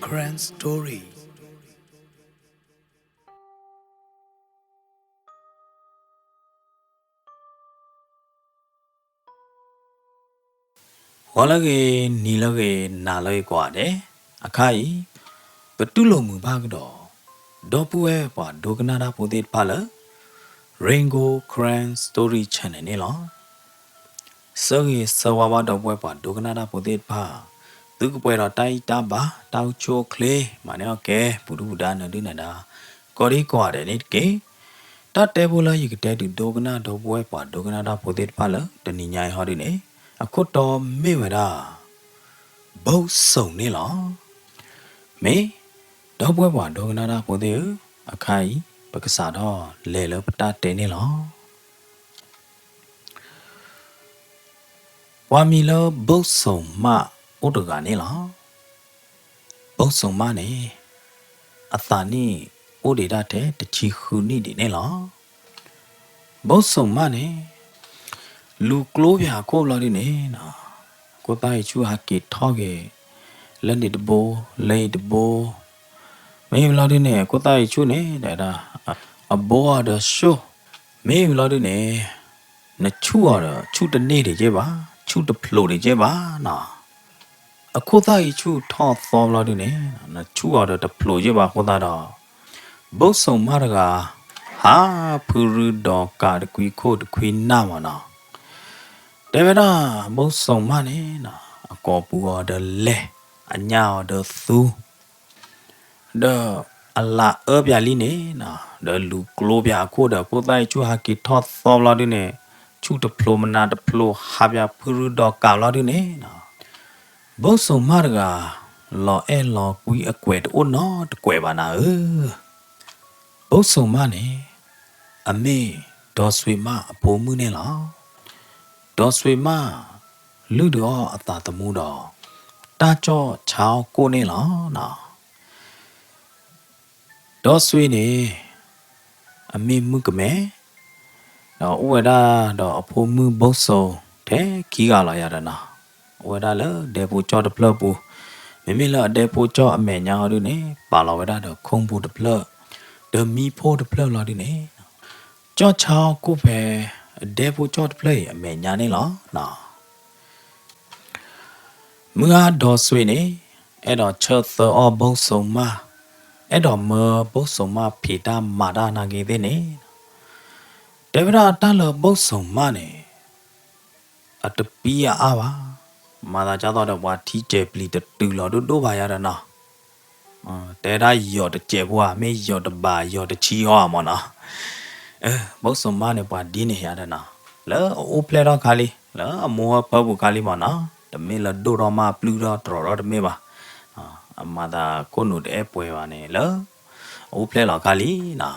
Karen Story. ဂီၤလၢအဂ့ၤ, နံၤလၢအဂ့ၤ, နၤလၢအဂ့ၤကိးဂၤဒဲး, အခါအံၤ ပတူၢ်လိာ်မုာ်ဘၣ်ကဒီး ဒီပုၢ်ဝဲၢ်ပှၤဒိကနၣ်တၢ်ဖိသ့ၣ်တဖၣ်လၢ Rain Gold Karen Story Channel န့ၣ်လီၤ. ဆၢဂ့ၤဆၢဝါဘၣ်ဒီပုၢ်ဝဲၢ်ပှၤဒိကနၣ်တၢ်ဖိသ့ၣ်တဖၣ်, သုကပှဲၤဒီးတၢ်အံၣ်တၢ်ဘါ တၢ်အိၣ်ဆူၣ်အိၣ်ချ့ မၤန့ၢ်အီၣ်ကဲ ပူၤဒုၣ်ပူၤဒါ နၢၤဒုၣ်နၢၤဒါ ကိးဒံကိးဂၤဒဲးန့ၣ်တက့ၢ်. တၢ်တဲဖိလၢယကတဲဒုးဒိကနၣ်ဒီပုၢ်ဝဲၢ်ပှၤဒိကနၣ်တၢ်ဖိသ့ၣ်တဖၣ်လၢ တနံၤညါအံၤဟီဒုန့ၣ် အခိၣ်တီမ့ၢ်ဝဲဒၣ် ဘိၣ်စိၣ်န့ၣ်လီၤ. မ့ၢ် ဒီပုၢ်ဝဲၢ်ပှၤဒိကနၣ်တၢ်ဖိသ့ၣ်ဧၢ, အခါအံၤ ပကစးထီၣ်လဲၤလၢပတၢ်တဲန့ၣ်လီၤ. ပှၤမံၤလၢဘိၣ်စိၣ်မးအိၣ်တဂၤန့ၣ်လီၤ. ဘိၣ်စိၣ်မးန့ၣ် အသးနံၣ်အိၣ်ဒံးဒၣ်ထဲတဆံဃုနံၣ်ဒံးန့ၣ်လီၤ. ဘိၣ်စိၣ်မးန့ၣ် လူၤကျိဖၣ်အခိၣ်ဘျီဒုန့ၣ် ခိၣ်သၣ်အံၤဆူၣ်ဟးက့ၤထီၣ်က့ၤ လၢန့ၣ်တဘိ လၢအံၤတဘိ မ့ၢ်ဘျီဒုန့ၣ် ခိၣ်သၣ်အံၤဆူၣ်န့ၣ် တဲဒၣ် အဘိအီၤဒီးဆူၣ် မ့ၢ်ဘျီဒုန့ၣ် နဆူၣ်အီၤဒီး ဆူၣ်တန့ၢ်ဒံးက့ဘၣ်, ဆူၣ်တဖျိးဒံးက့ဘၣ်နီၤ. အခိၣ်သၣ်အံၤဆူၣ်ထီၣ်သီဘျီဒုန့ၣ် နဆူၣ်အီၤဒီးတဖျိးက့ဘၣ်အဃိသတးဒီး ဘိၣ်စိၣ်မးတဂၤ ဟးဖုရူဒီးကးတကွံခိၣ်တကွံနၢ်မးနီၤ. တဲဝဲဒၣ် ဘိၣ်စိၣ်မးန့ၣ် အကိာ်ပူၤအီၤဒီးလဲၢ်, အညၣ်အီၤဒီးသူ ဒီးအလၤအၢပၠးလံန့ၣ် ဒီးလူၤကျိပၠးအခိၣ်ဒီး ခိၣ်သၣ်အံၤဆူၣ်ဟးက့ၤထီၣ်သီဘျီဒုန့ၣ် ဆူၣ်တဖျိးမနၤတဖျိး ဟးပၠးဖုရူဒီးကးဘျီဒုန့ၣ် ဘိၣ်စိၣ်မးတဂၤ လီၤအဲၣ်လီၤကွံအကွဲးတအိၣ်နီတကွဲးဘၣ်နၤဧၢ. ဘိၣ်စိၣ်မးန့ၣ် အမ့ၢ်ဒီဆွ့ၤမးအဖိမုၣ်န့ၣ်လီၤ. ဒီဆွ့ၤမး လုၢ်ဒုးအီၣ်အသးသမူဒီး တၢ်ကၠီၣ်ဆါအီၣ်ကိၣ်န့ၣ်လီၤ. ဒီဆွ့ၤန့ၣ် အမ့ၢ်မုၣ်ကမဲ ဒီးအိၣ်ဝဲဒၣ်ဒီးအဖိမုၣ်ဘိၣ်စိၣ်ထဲခံဂၤလီၤယၤဒီးနီၤ. အိၣ်ဝဲဒၣ်လၢဒဲဖိကၠီၣ်တဖျၢၣ်ပူၤ, မ့မ့ၢ်လၢအဒဲဖိကၠီၣ်အမဲာ်ညါဟီဒုန့ၣ် ပာ်လီၤဝဲဒၣ်ဒီးခိၣ်ပူၤတဖျၢၣ်, ဒီးမံဖိတဖျၢၣ်လီၤဒုန့ၣ် ကၠီၣ်ဆါအီၣ်ကိၣ်ဖဲ အဒဲဖိကၠီၣ်တဖျၢၣ်အံၤအမဲာ်ညါန့ၣ်လီၤ. မုၢ်ဂၤဒီဆွ့ၤန့ၣ် အဲၣ်ဒိးဆၢသၢအီၣ်ဘိၣ်စိၣ်မး, အဲၣ်ဒိးမၢဘိၣ်စိၣ်မးဖံးတၢ်မၤတၢ်နာ်က့သ့ၣ်န့ၣ်, တဲဝဲဒၣ်တၢ်လၢဘိၣ်စိၣ်မးန့ၣ် အတပံအါဘၣ်, မၤသးဒ်သိးဒီးပှၤထံကဲၤပျံၤတတုၤလီၤဒိၣ်ဒိၣ်ဘၣ်ယၤဒီးနီၤ. တဲဒၣ်ယီၤတကဲးဖိဧါ, မ့ၢ်ယီၤတဘးယီၤတဆံအီၤမးနီၤ. ဘိၣ်စိၣ်မးန့ၣ်ပှၤဒ်န့ၣ်ယၤဒီးနီၤ, လၢအအိၣ်ဖျဲၣ်ထီၣ်ခါလံ, လၢအမိၢ်ဟၢဖၢပူၤခါလံမးနီၤ, တမ့ၢ်လၢဒိၣ်ထီၣ်မးပျုၢ်ထီၣ်တြီၤထီၣ်တမ့ၢ်ဘၣ်. အမၤသးခိၣ်နူာ်တအဲၣ်ပှဲၤဘၣ်န့ၣ် လၢအအိၣ်ဖျဲၣ်လီၤခါလံနီၤ.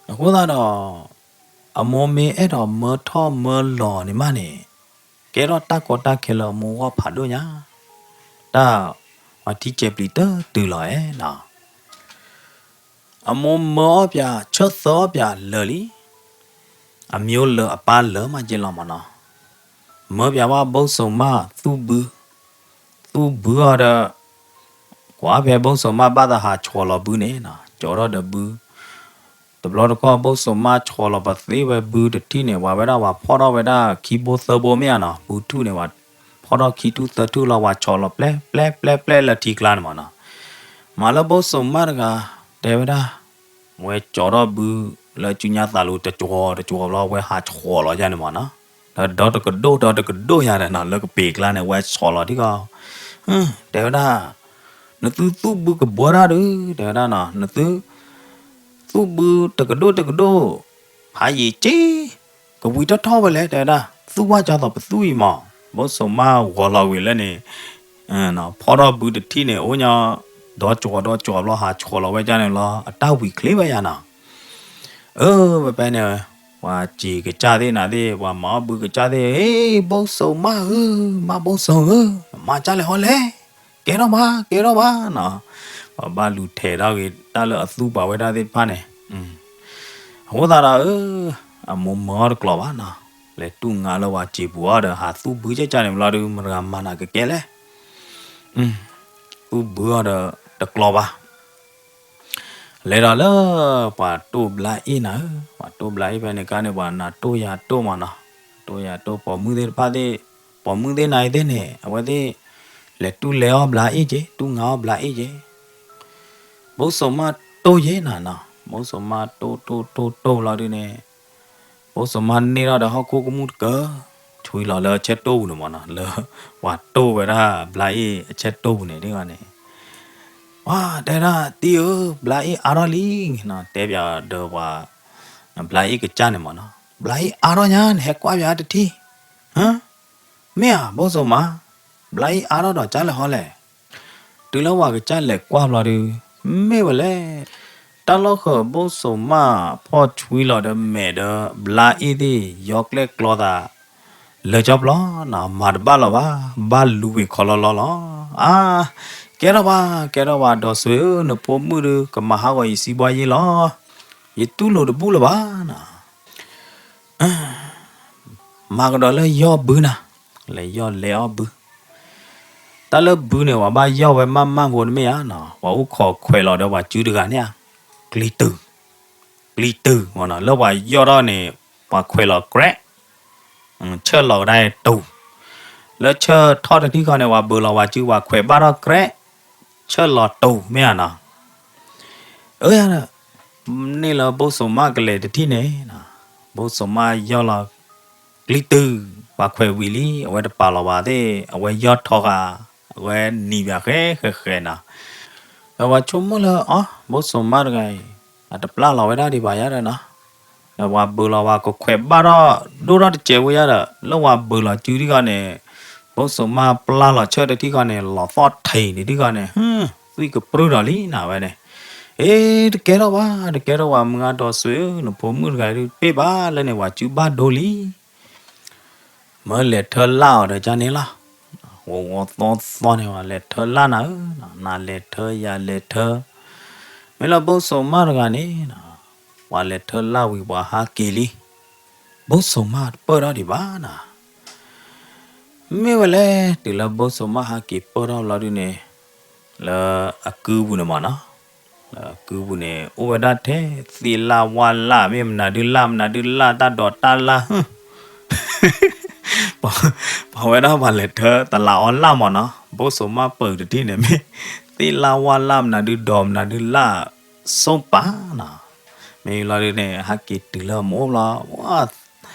အဃိသတးဒီး အမိၢ်မ့ၢ်အဲၣ်ဒိးမၢထီၣ်မၢလီၤန့ၣ်မးန့ၣ်, ကဲထီၣ်တၢ်ကီတၢ်ခဲလၢအမိၢ်ဂီၢ်ဖးဒိၣ်ညါ, တၢ်ပှၤထံကဲၤပျံၤတတုၤလီၤအဲၣ်နီၤ. အမိၢ်မၢအီၣ်ပၠး ဆၢသၢအီၣ်ပၠးလၢာ်လံ, အမ့ၢ်အိၣ်လၢအပၢ်လၢာ်မးက့လီၤမးနီၤ. မၢပၠးဘၣ်ဘိၣ်စိၣ်မးသူၣ်ဘု, သူၣ်ဘုအီၤဒီး ကွၢ်ဖဲဘိၣ်စိၣ်မးဘၣ်သးဟးဆီၣ်လီၤဘုန့ၣ်, ကၠီထီၣ်ဒီးဘု, တဘျီတခီၣ်ဘိၣ်စိၣ်မးဆီၣ်လီၤပသ့ဝဲဘုတထံၣ်န့ၣ် ပှၤဝဲဒၣ်ပှၤဖီၣ်ထီၣ်ဝဲဒၣ်ခံဘိသၢဘိမ့ၢ်ဧါနီၤ, ဘုထူၣ်န့ၣ် ပှၤဖီၣ်ထီၣ်ခံထူၣ်သၢထူၣ်လီၤ ပှၤဆီၣ်လီၤပျဲပျဲပျဲပျဲလၢထံကျါန့ၣ်မးနီၤ. မၤလၢဘိၣ်စိၣ်မးတဂၤ တဲဝဲဒၣ် ဝဲကၠီထီၣ်ဘုလၢစုညါသးလူတကၠီတကၠီဘျီ ဝဲဟးဆီၣ်လီၤယါန့ၣ်မးနီၤ, ဒီးဒီတကဒိၣ်ဒီတကဒိၣ်ယါဒီးနီၤ လၢကပ့ၤကျါန့ၣ် ဝဲဆီၣ်လီၤထံကီၢ်, တဲဝဲဒၣ် နသုသူၣ်ဘုကဘှီတၢ်ဒုး တဲဝဲဒၣ်နီၤ နသု သူၣ်ဘုတကဒိၣ်တကဒိၣ် ဖးယံာ်က့ ကဝံၤထီၣ်ထီၣ်ဝဲလဲၣ် တဲဝဲဒၣ် သူၣ်ဝၣ်ကၢ်သိးပသူၣ်အံၤမး, ဘိၣ်စိၣ်မးဂီၤလီၤဝံၤလၢန့ၣ် ဖီၣ်ထီၣ်ဘုတထံၣ်န့ၣ် အိၣ်ညီ ဒီကၠီဒီကၠီဘျီ ဟးဆီၣ်လီၤဝဲကၢ်န့ၣ်လီၤ အတၢ်ဝံၤချ့ဝဲယါနီၤ. အၢ ဖဲဖဲန့ၣ် ပှၤစံၣ်ကစၢ်သ့ၣ်နၤသ့ၣ် ပှၤမၤအီၣ်ဘုကစၢ်သ့ၣ် ဟ့ ဘိၣ်စိၣ်မးဧၢ, မးဘိၣ်စိၣ်ဧၢ, မၤကၢ်လဲၣ်ဟီလဲၣ်, ကဲထီၣ်မး ကဲထီၣ်မးနီၤ. ပှၤဘၣ်လူၤထဲးထီၣ်ဂ့ၤ တၢ်လၢအသူပှၤဝဲဒၣ်သ့ၣ်တဖၣ်န့ၣ် အဃိသတးဒီး အမိၢ်မၢအီၣ်တကျိၤဘၣ်နီၤ, လဲၤတူၢ်ငါလၢပှၤစံာ်ပူၤအီၤဒီး ဟးသူၣ်ဘုကၢ်ကၢ်န့ၣ်ဘျီဒုး မတဂၤမၤနၤကကဲလဲၣ်. သူၣ်ဘုအီၤဒီး တကျီဘၣ်. လဲၤဒီးလၢ ပှၤတိၢ်ဘျါအ့ၣ်နၤဧၢ, ပှၤတိၢ်ဘျါအ့ၣ်ဖဲန့ၣ်အခါန့ၣ် ပှၤနၤတိၢ်ယၤတိၢ်မးနီၤ, တိၢ်ယၤတိၢ် ပိာ်မုၣ်သ့ၣ်တဖၣ်သ့ၣ်, ပိာ်မုၣ်သ့ၣ်နၤအံၤသ့ၣ်န့ၣ် အဝဲသ့ၣ် လဲၤတူၢ်လဲၤအီၣ်ဘျါအ့ၣ်က့ၤ, တူၢ်ငါအီၣ်ဘျါအ့ၣ်က့ၤ. ဘိၣ်စိၤမၣ်တိၢ်ယဲနၤနီၤ, ဘိၣ်စိၤမၣ်တိၢ်တိၢ်တိၢ်တိၢ်လီၤဒုန့ၣ် ဘိၣ်စိၤမၣ်န့ၢ်ထီၣ်ဒီးဟီၣ်ခိၣ်ကမူၣ်တကၢ, ဆွံလီၤလၢအဆၢတိၢ်ပူၤန့ၣ်မးနီၤ, လၢပှၤတိၢ်ဝဲဒၣ်ဘျါအ့ၣ်အဆၢတိၢ်ပူၤန့ၣ်ဒ်ဂီၤန့ၣ်, ပှၤတဲဒၣ်တံၢ်ဧၢ, ဘျါအ့ၣ်အါထီၣ်လံနီၤ, တဲပၠးဒီးပှၤ ဘျါအ့ၣ်ကစၢ်န့ၣ်မးနီၤ, ဘျါအ့ၣ်အါထီၣ်ညါန့ၣ် ဟဲကွၢ်ပၠးတထံၣ်, မ့ၢ်ဧါ ဘိၣ်စိၤမၣ်, ဘျါအ့ၣ်အါထီၣ်ဒီးကၢ်လဲၣ်ဟီလဲၣ်. တုၤလၢပှၤကစၢ်လဲၤကွၢ်ဘျီဒု မ့ၢ်ဝဲလဲၣ်, တၢ်လီၢ်ဃၢၤဘိၣ်စိၤမၣ်ဖီၣ်ဆွံလီၤဒီးမဲာ်ဒီးဘျါအ့ၣ်သ့ၣ် ယီကျဲၣ်ကျီသး လၢာ်ကၠီပျီနီၤ, မၤတဘၣ်လီၤဘၣ်, ဘၣ်လူၤဝံၤခီလီၤလီၤလီၤ. အါ, ကဲထီၣ်ဘၣ်, ကဲထီၣ်ဘၣ် ဒီးစွ့ၤဧၢ, နဖိမုၣ်ဒု ကမၤဟးဂီၤယစံးဘှါယ့လီၤ, ယတူၢ်လိာ်တဘူၣ်လၢၤဘၣ်နီၤ. မၤကဒီးလၢယီၢ်ဘုနၤ, လဲၤယီၢ်လဲၤအီၣ်ဘု, တၢ်လၢဘုန့ၣ် ပှၤဘၣ်ယီၢ်ဝဲမးမးဖိတမ့ၢ်ဧါနီၤ, ပှၤအိၣ်ခိးခွဲးလီၤဒီးပှၤစုတဂၤန့ၣ်ဧါ, ကျံတုၤ, ကျံတုၤမ့ၢ်နီၤ, လၢပှၤယီၢ်ထီၣ်န့ၣ် ပှၤခွဲးလီၤကြဲး ဆၢၣ်လီၤကဒါတူၤ, လၢဆၢၣ်ထီၣ်တထံၣ်ခီန့ၣ် ပှၤဘုးလီၤပှၤစု ပှၤခွဲးဘၣ်ထီၣ်ကြဲး, ဆၢၣ်လီၤတူၤမ့ၢ်ဧါနီၤ. အၢ န့ၣ်လၢဘိၣ်စိၤမၣ်ကလဲၤတထံၣ်န့ၣ်, ဘိၣ်စိၤမၣ်ယီၢ်လီၤ ကျံတုၤ, ပှၤခွဲးဝံၤလံ အဝဲတပာ်လီၤဘၣ်သ့ၣ် အဝဲယီၢ်ထီဃာ်, အဝဲနံၤဘၣ်ဃဲဃဲဃဲနီၤ. ဒီးပှၤဆိကမိၣ်လၢ အီ ဘိၣ်စိၤမၣ်တဂၤအံၤ အတပျၢ်လီၤဝဲဒၣ်ဒံးဘၣ်ယါဒီးနီၤ, ဒီးပှၤဘုးလီၤပှၤကခွဲးဘၣ်ထီၣ်ဒိၣ်ထီၣ်တစဲးဖိယါဒီး လၢပှၤဘုးလီၤစုတထံၣ်ခီန့ၣ်, ဘိၣ်စိၤမၣ်ပျၢ်လီၤဆၢၣ်တထံၣ်ခီန့ၣ် လီၤသီၣ်ထံးတထံၣ်ခီန့ၣ်, သွံၣ်ကပြုၢ်ဒီးလံနီၤဝဲန့ၣ်. အ့ တကဲထီၣ်ဘၣ်, တကဲထီၣ်ဘၣ် မုၢ်ဂၤဒီးစွ့ၤဧၢ, နဖိမုၣ်တဂၤဒုးတပ့ၢ်ဘၣ်လၢန့ၣ် ပှၤစုဘၣ်ဒိလံ မၢလဲၤထၢလၢ်အီၤဒီးကန့ၣ်လီၤ. ဝီဝီသီသီန့ၣ် ပှၤလဲၤထၢလၢ်နၤဧၢ, နၤလဲၤထၢယၤလဲၤထၢ, မ့ၢ်လၢဘိၣ်စိၤမၣ်တဂၤန့ၣ်, ပှၤလဲၤထၢလၢ်ဝံၤပှၤဟးက့ၤလံ, ဘိၣ်စိၤမၣ်တပၢၢ်ထီၣ်ဒံးဘၣ်နီၤ. မ့ၢ်ဝဲလဲၣ် တုၤလၢဘိၣ်စိၤမၣ်ဟးက့ၤပၢၢ်ထီၣ်ဘျီဒုန့ၣ်, လၢအကုပူၤန့ၣ်မးနီၤ, လၢအကုပူၤန့ၣ် အိၣ်ဝဲဒၣ်ထဲသ့ၣ်လၣ်ဝၣ်လၣ် မ့ၢ်မနုၤဒုလၣ် မနုၤဒုလၣ် တၢ်ဒိးတၢ်လၣ် ပှၤဝဲဒၣ်ပှၤလဲၤထၢတလးအီလၣ်မးနီၤ, ဘိၣ်စိၤမၣ်ပၢၤတထံၣ်န့ၣ် မ့ၢ်သ့ၣ်လၣ်ဝၣ်လၣ် မနုၤဒုဒိး မနုၤဒုလၣ် စိၣ်ပာ်နီၤ. မ့ၢ်လီၤဒုန့ၣ် ဟဲက့ၤတုၤလၢအမိၢ်အိၣ်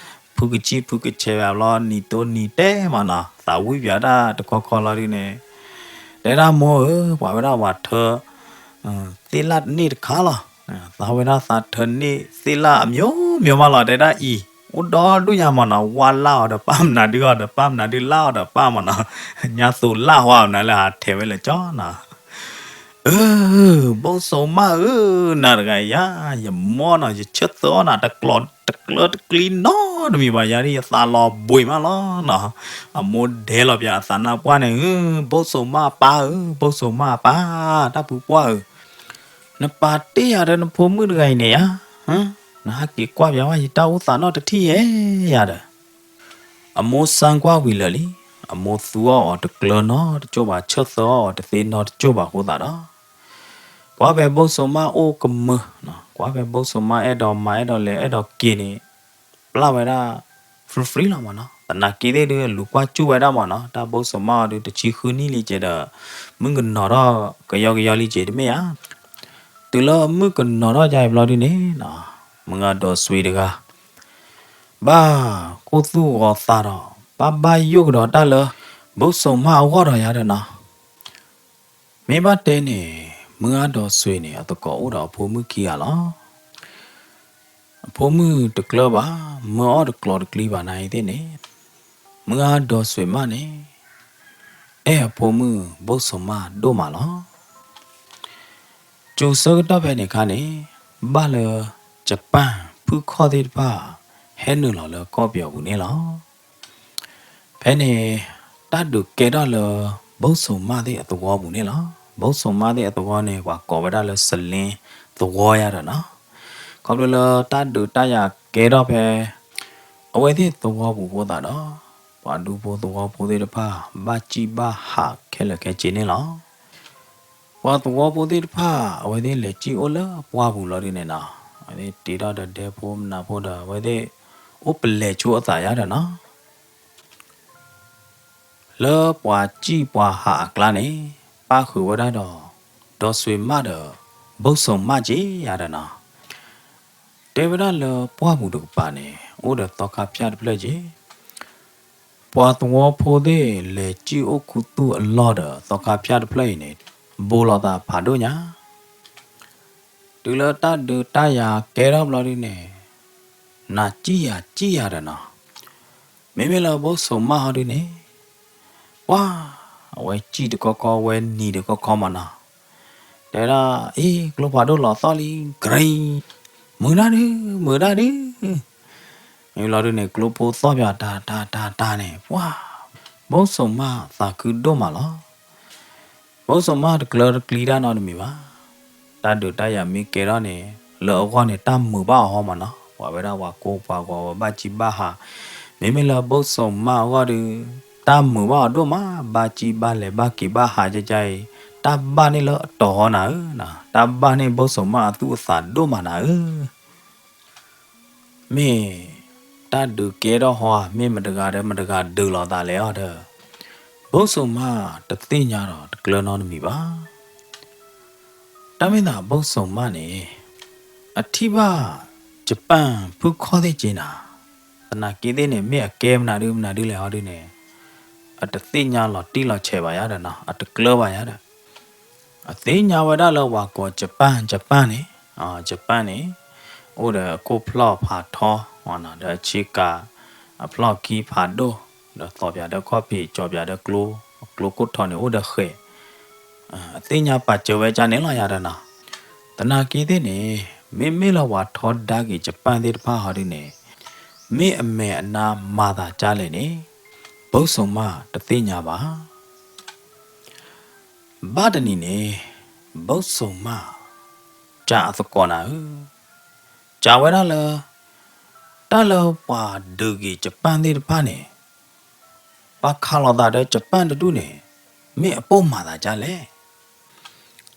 ဘျီ, ဖုကဆံဖုကဆဲးဘၣ်ဘျီ နံၤတိနံၤတဲမးနီၤ, သးဝံၣ်ပၠးတၢ်တခီခီလီၤဒုန့ၣ်, တဲဒၣ်မိၢ်ဧၢ, ပှၤဝဲဒၣ်ပှၤထၢ သ့ၣ်လၣ်တန့ၢ်တခါလီၤ. သးဝဲဒၣ်သးထၢန့ၢ်သ့ၣ်လၣ်အမျိုးမျိုးမးလီၤ, တဲဒၣ်အံၤ အိၣ်ဒီဒူၣ်ညါမးနီၤ, ဝၣ်လၣ်အီၤဒီးပၢ် မနုၤဒုအီၤဒီးပၢ် မနုၤဒုလၣ်အီၤဒီးပၢ်မးနီၤ, ညါသိးလၣ်ဟီမနုၤလၢဟးထဲးဝဲလၢာ်ကၠီနီၤ. အၢ ဘိၣ်စိၤမၣ်ဧၢ, နၤတဂၤယၤ ယမိၢ်နီၤ ယဆၢသၢအီၣ်နၤ တကျီတကျၢတကျံနီတမံၤဘၣ်ယၤဒ် ယသးလီၤဘှံးမးလီၤနီၤ. အမိၢ်ဒဲးလီၤပၠးအသးနါပှၢ်န့ၣ်, ဘိၣ်စိၤမၣ်အပၢ်ဧၢ, ဘိၣ်စိၤမၣ်အပၢ်, တၢ်ပူၤပှၢ်ဧၢ, နပာ်တ့ၢ်ယၤဒီးနဖိမုၣ်တဂၤအံၤန့ၣ်ယါ, နဟးက့ၤကွၢ်ပၠးဝဲယတၢ်အိၣ်သးနီတထံၣ်ယဲယၤဒီး အမိၢ်စၢ်ကွၢ်ဝံၤလၢာ်လံ, အမိၢ်သူအီၣ်အီၤတကျၢနီတကၠိၢ်ဘၣ် ဆၢသၢအီၣ်အီၤတသ့နီတကၠိၢ်ဘၣ်အဃိသတးဒီး, ကွၢ်ဖဲဘိၣ်စိၤမၣ်အိၣ်ကမၢ, ကွၢ်ဖဲဘိၣ်စိၤမၣ်အဲၣ်ဒိးမၤအဲၣ်ဒိးလဲၤအဲၣ်ဒိးက့ၤန့ၣ်, ပျၢ်ဝဲဒၣ် free free လီၤမးနီၤ, သနာ်က့သ့ၣ်ဒုးလူၤကွၢ်စူၣ်ဝဲဒၣ်မးနီၤ, တၢ်ဘိၣ်စိၤမၣ်အီၤဒုးတဆံဃုနံၣ်လံကဲဒီး, မုၣ်ကနီၤထီၣ်ကယီကယီလံကဲတမ့ၢ်ဧါ. တုၤလၢမုၣ်ကနီၤထီၣ်ယါအံၤဘျီဒုန့ၣ်, မုၢ်ဂၤဒီးစွ့ၤတဂၤ ဘၣ်ကိၢ်သူၣ်ဂီၤသးဒီး ဘၣ်ဘၣ်ယိၣ်ကဒီးတၢ်လၢ ဘိၣ်စိၤမၣ်အဂီၢ်ဒီးယါဒီးနီၤ. မ့ၢ်ဘၣ်တဲန့ၣ်, မုၢ်ဂၤဒီးစွ့ၤန့ၣ် အသကိးအိၣ်ဒီးအဖိမုၣ်ခံဂၤလီၤ. အဖိမုၣ်တကျၢဘၣ်, မၢအီၣ်တကျိၤတကျံဘၣ်နၤအံၤသ့ၣ်န့ၣ်, မုၢ်ဂၤဒီးစွ့ၤမးန့ၣ် အဲၣ်အဖိမုၣ်ဘိၣ်စိၤမၣ်ဒိၣ်မးလီၤ. စိၤဆၢကတီၢ်ဖဲန့ၣ်အခါန့ၣ်, ဘၣ်လၢ ယပၣ်ဖုၣ်ခီၣ်သ့ၣ်တဖၣ် ဟဲနုာ်လီၤလၢကီၢ်ပယီၤပူၤန့ၣ်လီၤ. ဖဲန့ၣ် တၢ်ဒုးကဲထီၣ်လၢ ဘိၣ်စိၤမၣ်သ့ၣ်အသဝီပူၤန့ၣ်လီၤ. ဘိၣ်စိၤမၣ်သ့ၣ်အသဝီန့ၣ် ပှၤကိးဝဲဒၣ်လၢ စလ့သဝီယါဒီးနီၤ. ခီဖျိလၢတၢ်ဒုးတၢ်ယၤကဲထီၣ်ဖဲ အဝဲသ့ၣ်သဝီပူၤအဃိသတးဒီး ပှၤဒူဖိသဝီဖိသ့ၣ်တဖၣ် ဘၣ်စံၣ်ဘၣ်ဟးခဲလၢာ်ခဲဆ့န့ၣ်လီၤ. ပှၤသဝီဖိသ့ၣ်တဖၣ် အဝဲသ့ၣ်လဲၤစံၣ်အိၣ်လၢပှၢ်ပူၤလီၤဒုန့ၣ်နီၤ, အဝဲသ့ၣ်တ့ထီၣ်ဒီးဒဲဖိမနုၤဖိဒီး အဝဲသ့ၣ်အိၣ်ပလဲၤဆိအသးယါဒီးနီၤ, လၢပှၤစံၣ်ပှၤဟးအကျါန့ၣ် ပၣ်ဃုာ်ဝဲဒၣ်ဒီး ဒီဆွ့ၤမးဒီး ဘိၣ်စိာ်မးက့ၤယါဒီးနီၤ, တဲဝဲဒၣ်လၢပှၢ်ပူၤတကပၤန့ၣ် အိၣ်ဒီးသီခါဖၠၣ်တဖျၢၣ်က့ၤ ပှၤသဝီဖိသ့ၣ်လဲၤစံၣ်အိၣ်ခူသူၣ်အလီၢ်ဒီး သီခါဖၠၣ်တဖျၢၣ်အံၤန့ၣ် ဘူးလိာ်သးဖးဒိၣ်ညါ, တုၤလၢတၢ်ဒုးတၢ်ယၤကဲထီၣ်ဘျီဒုန့ၣ် နၤစံၣ်ယၤစံၣ်ယၤဒီးနီၤ, မ့မ့ၢ်လၢဘိၣ်စိာ်မးဟီဒုန့ၣ် ပှၤ အဝဲစံၣ်တခီခီ ဝဲနံၤတခီခီမးနီၤ, တဲဒၣ် အ့ ကျိဖးဒိၣ်လီၤသီၣ်လံ ကရံ, မုာ်ဒၣ်ဒု မုာ်ဒၣ်ဒု, မ့ၢ်လီၤဒုန့ၣ် ကျိဖိသီၣ်ပၠးတၢ်တၢ်တၢ်တၢ်န့ၣ် ပှၤ ဘိၣ်စိာ်မးသးခုဒိၣ်မးလီၤ. ဘိၣ်စိာ်မးတကျၢတကျံတၢ်နီတမံၤဘၣ်. တၢ်ဒုးတၢ်ယၤမ့ၢ်ကဲထီၣ်န့ၣ် လၢအဂီၢ်န့ၣ် တၢ်မုာ်ဘၣ်အီၤဟီမးနီၤ, ပှၤဝဲဒၣ်ပှၤကိးပှၤဂီၤဝဲဘၣ်စံၣ်ဘၣ်ဟး, မ့မ့ၢ်လၢဘိၣ်စိာ်မးအဂီၢ်ဒု တၢ်မုာ်ဘၣ်အီၤဒိၣ်မး, ဘၣ်စံၣ်ဘၣ်လဲၤဘၣ်က့ၤဘၣ်ဟးကကါအံၤ, တၢ်ဘၣ်န့ၢ်လၢအတီၤဟီနၤဧၢ, တၢ်ဘၣ်န့ၢ်ဘိၣ်စိာ်မးအသူၣ်အသးဒိၣ်မးနၤဧၢ. မ့ၢ်တၢ်ဒုးကဲထီၣ်ဟီဧါ, မ့ၢ်မတဂၤဒီးမတဂၤဒုးလိာ်သးလဲၣ်အီၤဒီး ဘိၣ်စိာ်မးတသ့ၣ်ညါဒီးတကျၢနီတမံၤဘၣ်. တၢ်မ့ၢ်သးဘိၣ်စိာ်မးန့ၣ် အထံၣ်ဘၣ် ယပၣ်ဖုၣ်ခီၣ်သ့ၣ်က့နၤ, သနာ်က့သ့ၣ်န့ၣ် မ့ၢ်အကဲမနုၤဒုမနုၤဒုလဲၣ်ဟီဒုန့ၣ် အတသ့ၣ်ညါလီၤတံၢ်လီၤဆဲးဘၣ်ယါဒီးနီၤ, အတကျၢဘၣ်ယါဒီး အသ့ၣ်ညါဝဲဒၣ်လၢပှၤကိး ယပၣ်, ယပၣ်န့ၣ်, ယပၣ်န့ၣ် အိၣ်ဒီးအခိၣ်ဖျီၣ်ဖးထီ, ဒီးအဆ့ကၤ အဖျီၣ်ခံဖးဒိၣ်, ဒီးသီၣ်ပၠးဒီးခီၣ်ဖံး ကၠီပၠးဒီးကျိ, ကျိခိၣ်ထီန့ၣ်အိၣ်ဒီးဃဲး, အသ့ၣ်ညါပာ်စၢၤဝဲကါန့ၣ်လီၤယါဒီးနီၤ. သနာ်က့သ့ၣ်န့ၣ် မ့မ့ၢ်လၢပှၤထီဒါက့ၤ ယပၣ်သ့ၣ်တဖၣ်ဟီဒုန့ၣ် မ့ၢ်အမဲာ်အနါမၤသးကါလဲၣ်န့ၣ် ဘိၣ်စိာ်မးတသ့ၣ်ညါဘၣ်. ဘၣ်တနံၤန့ၣ် ဘိၣ်စိာ်မး ကးအသကိးနၤဧၢ, ကးဝဲဒၣ်လၢ တၢ်လၢပှၤဒုးက့ၤ ယပၣ်သ့ၣ်တဖၣ်န့ၣ် ပှၤခးလိာ်သးဒီး ယပၣ်တဒူၣ်န့ၣ် မ့ၢ်အပိၢ်မၤသးကါလဲၣ်.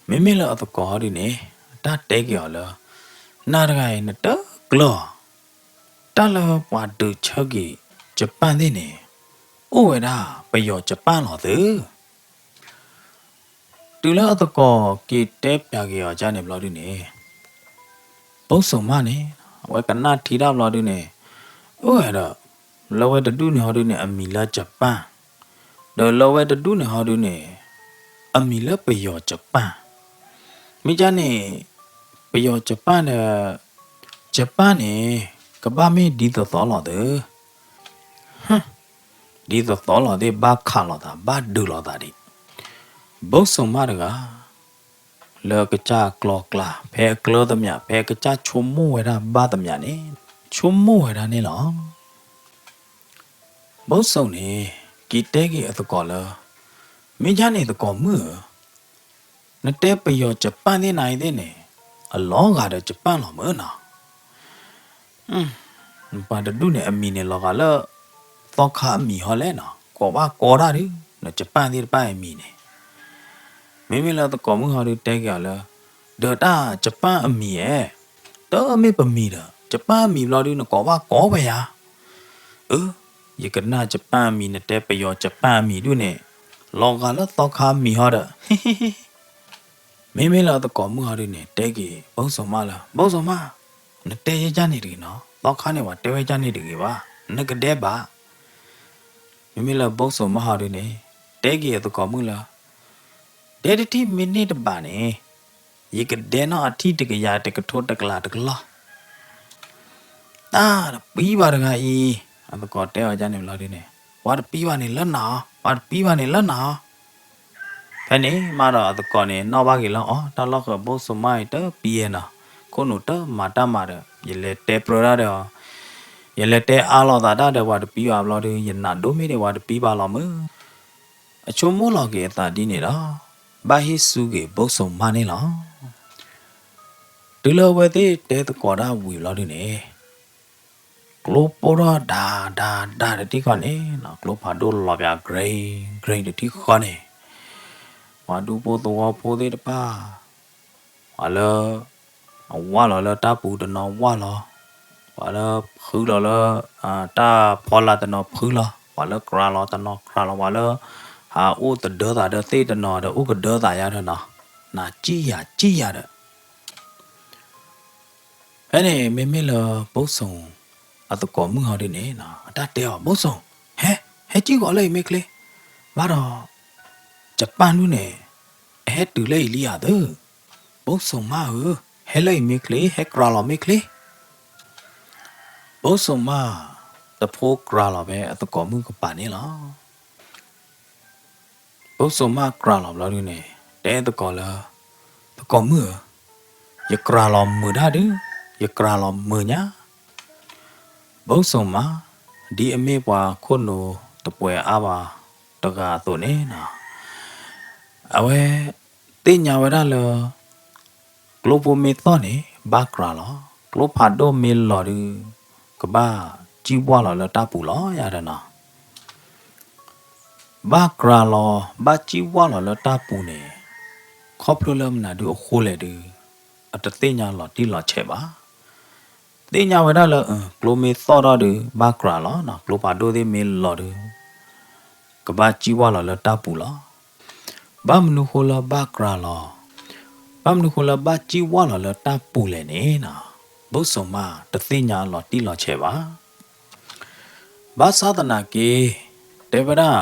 မ့မ့ၢ်လၢအသကိးဟီဒုန့ၣ် အတၢ်တဲက့ၤအီၤလၢ နၤတဂၤအံၤ နတကျၢၤအီၤ, တၢ်လၢပှၤဒုးဆၢက့ၤ ယပၣ်သ့ၣ်န့ၣ် အိၣ်ဝဲဒၣ်ပယီၤယပၣ်လီၤသု. တုၤလၢအသကိးက့ၤတဲပၠးက့ၤအီၤကါန့ၣ်ဘျီဒုန့ၣ် ဘိၣ်စိာ်မးန့ၣ် အဝဲကနၣ်ထံတၢ်ဘျီဒုန့ၣ် အိၣ်ဝဲဒီး လၢဝဲတဒူၣ်န့ၣ်ဟီဒုန့ၣ် အမံၤလၢယပၣ်, ဒီးလၢဝဲတဒူၣ်န့ၣ်ဟီဒုန့ၣ် အမံၤလၢပယီၤယပၣ်, မ့ၢ်ကါန့ၣ် ပယီၤယပၣ်ဒီး ယပၣ်န့ၣ် ကဘၣ်မ့ၢ်ဒ်သိးသိးလီၤသု. ဒ်သိးသိးလီၤသ့ၣ် ဘၣ်ခးလိာ်သး ဘၣ်ဒုးလိာ်သးဒံး. ဘိၣ်စိာ်မးတဂၤ လၢကစၢ်ကျီကျါ ဖဲအကျၢၤသမျး ဖဲအကစၢ်ဆိကမိၣ်ဝဲဒၣ်ဘၣ်သမျးန့ၣ် ဆိကမိၣ်ဝဲဒၣ်န့ၣ်လီၤ. ဘိၣ်စိာ်န့ၣ် က့ၤတဲက့ၤအသကိးလၢ မ့ၢ်ကါန့ၣ်သကိးမုၣ်ဧၢ, နတဲပယီၤယပၣ်သ့ၣ်နၤအံၤသ့ၣ်န့ၣ် အလီၤဂာ်ဒီးယပၣ်လီၤမုၢ်နီၤ. ပှၤတဒူၣ်န့ၣ် အမံၤန့ၣ်လီၤဂာ်လၢ သီခါအမံၤဟီလဲၣ်နီၤ, ကိးဘၣ်ကိးတၢ်ဒုး နယပၣ်သ့ၣ်တဖၣ်အံၤအမံၤန့ၣ်. မ့မ့ၢ်လၢသကိးမုၣ်ဟီဒုးတဲက့ၤအီၤလၢ ဒီးတၢ်ယပၣ်အမံၤဧဲ, တမ့ၢ်ပမံၤဒီး ယပၣ်အမံၤဘျီဒုး နကိးဘၣ်ကိးဝဲယၤ. အၢ ယကနၣ်ယပၣ်အမံၤ နတဲပယီၤယပၣ်အမံၤဒုးန့ၣ် လီၤဂာ်လၢသီခါအမံၤဟီဒီး မ့မ့ၢ်လၢအသကိးမုၣ်ဟီဒုးန့ၣ် တဲက့ၤဘိၣ်စိာ်မးလၢ ဘိၣ်စိာ်မး, နတဲယဲကၢ်န့ၣ်တဂ့ၤနီၤ, သီခါန့ၣ် ပှၤတဲဝဲကၢ်န့ၣ်တဂ့ၤဘၣ်, နကဒဲဘၣ်. မ့မ့ၢ်လၢဘိၣ်စိာ်မးဟီဒုးန့ၣ် တဲက့ၤအသကိးမုၣ်လၢ ဒဲတထံၣ်မ့ၢ်န့ၢ်တဘၣ်န့ၣ် ယကဒဲနီၢ်အထံၣ်တကယၤတကထိတကလးတကလီၢ်. တၢ်တပံၤဘၣ်တဂၤအံၤ, အသကိးတဲအီၤကၢ်န့ၣ်ဘျီဒုးန့ၣ် ပှၤတပံၤဘၣ်န့ၣ်လၢနၤအီၤ, ပှၤတပံၤဘၣ်န့ၣ်လၢနၤအီၤ. ဖဲန့ၣ်မးဒီးအသကိးန့ၣ် နီၣ်ဘၣ်က့ၤလၢအီၤ, တၢ်လီၢ်ဃၢၤဘိၣ်စိာ်မးအံၤတပံၤနီၤ, ခိၣ်နူာ်တမၤတၢ်မၤဒီး ယလဲၤတဲပြၢတၢ်ဒီးအီၤ, ယလဲၤတဲအါလိာ်သးတၢ်ဒီးပှၤတပံၤဘၣ်ဘျီဒုး ယနးဒိၣ်မ့ၢ်ဒံးပှၤတပံၤဘၣ်လီၤမုၢ်. အဆိကမိၣ်လီၤက့ၤအသးဒ်န့ၣ်ဒီး ဘၣ်ဟ့ၣ်စူးက့ၤဘိၣ်စိာ်မးန့ၣ်လီၤ. တုၤလၢအဝဲသ့ၣ်တဲသကိးတၢ်ဝံၤဘျီဒုးန့ၣ် ကျိပိၢ်ထီၣ်ဒါဒါဒါတထံၣ်ဃီန့ၣ်, ကျိဖးဒိၣ်လီၤပၠး grain grain တထံၣ်ဃီန့ၣ်, ပှၤဒူဖိသဝီဖိသ့ၣ်တဖၣ် ပှၤလၢ အဝၢ်လီၤလၢတၢ်ပူၤတနီၤဝၢ်လီၤ, ပှၤလၢဖုလီၤလၢ တၢ်ဖီလာ်တနီၤဖုလီၤ, ပှၤလၢကြၤလီၤတနီၤကြၤလီၤ, ပှၤလၢ ဟးအိၣ်သဒၢသးဒီးသ့ၣ်တနီၤဒီးအိၣ်ကဒၢသးယါဒီးနီၤ, နၤစံၣ်ယၤစံၣ်ယၤဒီး ဖဲန့ၣ်မ့မ့ၢ်လၢ ဘိၣ်စိၣ် အသကိးမုၣ်ဟီဒုန့ၣ် အတၢ်တဲအီၤ ဘိၣ်စိၣ်, ဟဲ, ဟဲစံၣ်ဃီလၢအံၤမ့ၢ်ချ့, ဘၣ်ဒီး ယပၢ်နုၢ်န့ၣ် အဟဲတုၤလၢအံၤလံဧါသၢ, ဘိၣ်စိၣ်မးဧၢ, ဟဲလၢအံၤမ့ၢ်ချ့, ဟဲကြၤလီၤမ့ၢ်ချ့. ဘိၣ်စိၣ်မး တဖိကြၤလီၤဖဲအသကိးမုၣ်ကပၤန့ၣ်လီၤ. ဘိၣ်စိၣ်မးကြၤလီၤဘျီဒုန့ၣ် တဲသကိးလၢ သကိးမုၣ်ဧၢ, ယကြၤလီၤမုာ်ဒၣ်ဒု, ယကြၤလီၤမုာ်ညါ. ဘိၣ်စိၣ်မး ဒ်အမ့ၢ်ပှၤခိၣ်နူာ်တပှဲၤအါဘၣ်တဂၤအသိးန့ၣ်နီၤ, အဝဲသ့ၣ်ညါဝဲဒၣ်လၢ ကျိဖိမ့ၢ်သီၣ်န့ၣ် ဘၣ်ကြၤလီၤ, ကျိဖးဒိၣ်မ့ၢ်လီၤဒု ကဘၣ်စံၣ်ဝၢ်လီၤလၢတၢ်ပူၤလီၤယါဒီးနီၤ. ဘၣ်ကြၤလီၤ ဘၣ်စံၣ်ဝၢ်လီၤလၢတၢ်ပူၤန့ၣ် ခီဖျိလၢမနုၤဒုအဃိလဲၣ်ဒု အတသ့ၣ်ညါလီၤတံၢ်လီၤဆဲးဘၣ်. သ့ၣ်ညါဝဲဒၣ်လၢ ကျိမ့ၢ်သီၣ်ထီၣ်ဒု ဘၣ်ကြၤလီၤနီၤ, ကျိဖးဒိၣ်သ့ၣ်မ့ၢ်လီၤဒု ကဘၣ်စံၣ်ဝၢ်လီၤလၢတၢ်ပူၤလီၤ. ဘၣ်မနုၤဃိလၢဘၣ်ကြၤလီၤ, ဘၣ်မနုၤဃိလၢဘၣ်စံၣ်ဝၢ်လီၤလၢတၢ်ပူၤလဲၣ်န့ၣ်နီၤ, ဘိၣ်စိၣ်မးတသ့ၣ်ညါလီၤတံၢ်လီၤဆဲးဘၣ်. ဘၣ်ဆၣ်သနာ်က့ တဲဝဲဒၣ်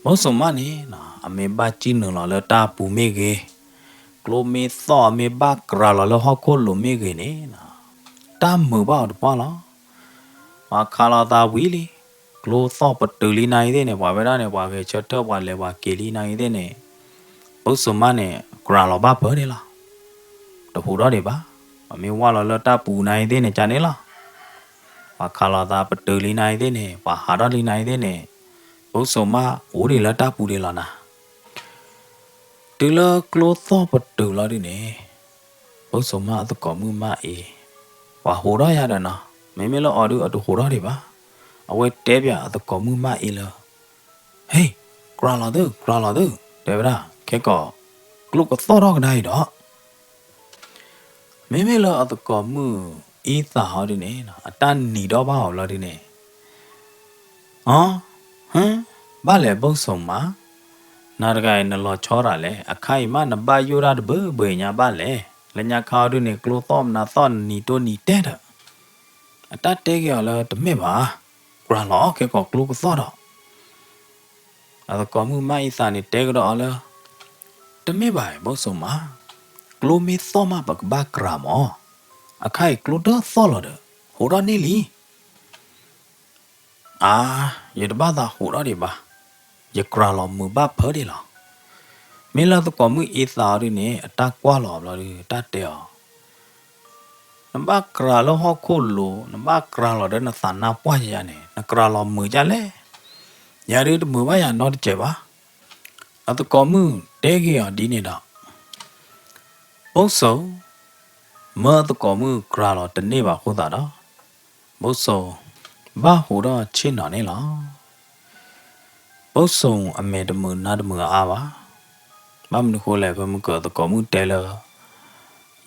ဘိၣ်စိၣ်မးန့ၣ်နီၤ အမ့ၢ်ဘၣ်စံၣ်နုာ်လီၤလၢတၢ်ပူၤမ့ၢ်ဂ့ၤ, ကျိမ့ၢ်သီၣ်အမ့ၢ်ဘၣ်ကြၤလီၤလၢဟီၣ်ခိၣ်လိၤမ့ၢ်ဂ့ၤန့ၣ်နီၤ, တၢ်မုာ်ဘၣ်အီၤတပှၢ်လီၤ. ပှၤခးလီၤသးဝံၤလံ, ကျိသီၣ်ပတုာ်လံနၤအံၤသ့ၣ်န့ၣ် ပှၤဝဲဒၣ်န့ၣ် ပှၤဂဲၤဆၢထၢၣ် ပှၤလဲၤပှၤက့ၤလံနၤအံၤသ့ၣ်န့ၣ်, ဘိၣ်စိၣ်မးန့ၣ် ကြၤလီၤဘၣ်ဖၢဒံးလီၤ. တဟူးထီၣ်ဒံးဘၣ်, ပမ့ၢ်ဝၢ်လီၤလၢတၢ်ပူၤနၤအံၤသ့ၣ်န့ၣ် ကန့ၣ်လီၤ. ပှၤခးလီၤသးပတုာ်လံနၤအံၤသ့ၣ်န့ၣ် ပှၤဟးထီၣ်လံနၤအံၤသ့ၣ်န့ၣ်, ဘိၣ်စိၣ်မးအိၣ်ဒံးလၢတၢ်ပူၤဒံးလီၤနၤ. တုၤလၢကျိသီၣ်ပတုာ်လီၤဒုန့ၣ်, ဘိၣ်စိၣ်မးအသကိးမုၣ်မးအ့, ပှၤဟူးထီၣ်ယါဒီးနီၤ, မ့မ့ၢ်လၢအီၤဒုအတဟူးထီၣ်ဒံးဘၣ်. အဝဲတဲပၠးအသကိးမုၣ်မးအ့လၢ ဟ့ၣ်, ကြၤလီၤသု, ကြၤလီၤသု, တဲဝဲဒၣ်, ခဲကီး ကျိကသီၣ်ထီၣ်ကဒါအံၤဒီး မ့မ့ၢ်လၢအသကိးမုၣ်အံသၣ်ဟီဒုန့ၣ် အတၢ်နံၤဒီဘၣ်အီၤဘျီဒုန့ၣ်, အ, ဟ, ဘၣ်လဲၣ်ဘိၣ်စိၣ်မး, နၤတဂၤအံၤနလီၤဆီတၢ်လဲၣ်, အခါအံၤမးနဘၣ်ယိၣ်တၢ်တဘၢဘၢညါဘၣ်လဲၣ်, လၢညါခါဟီဒုန့ၣ် ကျိသီၣ်မနၤသီၣ်နနံၤတိၢ်နံၤတဲာ်ဒီး, အတၢ်တဲက့ၤအီၤလၢတမ့ၢ်ဘၣ်, ကြၤလီၤခဲကီးကျိကသီၣ်ဒီး အသကိးမုၣ်မးအံသၣ်န့ၣ်တဲကဒီးအီၤလၢ, တမ့ၢ်ဘၣ်ဘိၣ်စိၣ်မး, ကျိမ့ၢ်သီၣ်မးပကဘၣ်ကြၤမး, အခါအံၤကျိတသီၣ်လီၤဒီး ဟူးထီၣ်န့ၢ်လံ. အါ, ယတဘၣ်သးဟူးထီၣ်ဒံးဘၣ်, ယကြၤလီၤမုာ်ဘၣ်ဖၢဒံးလီၤ. မ့ၢ်လၢသကိးမုၣ်အံသၣ်အီၤဒုန့ၣ် အတၢ်ကွၢ်လီၤဘျီဒု တၢ်တဲအီၤ နဘၣ်ကြၤလၢဟီၣ်ခိၣ်လိၤ, နဘၣ်ကြၤလီၤဒီးနသးနါပှၢ်ယါန့ၣ် နကြၤလီၤမုာ်ဒ်လဲၣ်. ယၤဒုတမုာ်ဘၣ်ယၤနီတစဲးဘၣ်. အသကိးမုၣ်တဲက့ၤအီၤဒ်န့ၣ်ဒီး, ဘိၣ်စိၣ်, မၢအသကိးမုၣ်ကြၤလီၤတန့ၢ်ဘၣ်အဃိသတးဒီး, ဘိၣ်စိၣ်, ဘၣ်ဟူးထီၣ်ဆ့ၣ်နီၤန့ၣ်လီၤ. ဘိၣ်စိၣ်အမဲာ်တမုာ်နါတမုာ်အါဘၣ်. ဘၣ်မနုၤဃိလဲၣ် ဖဲမုၢ်ကၢၢ်အသကိးမုၣ်တဲလၢ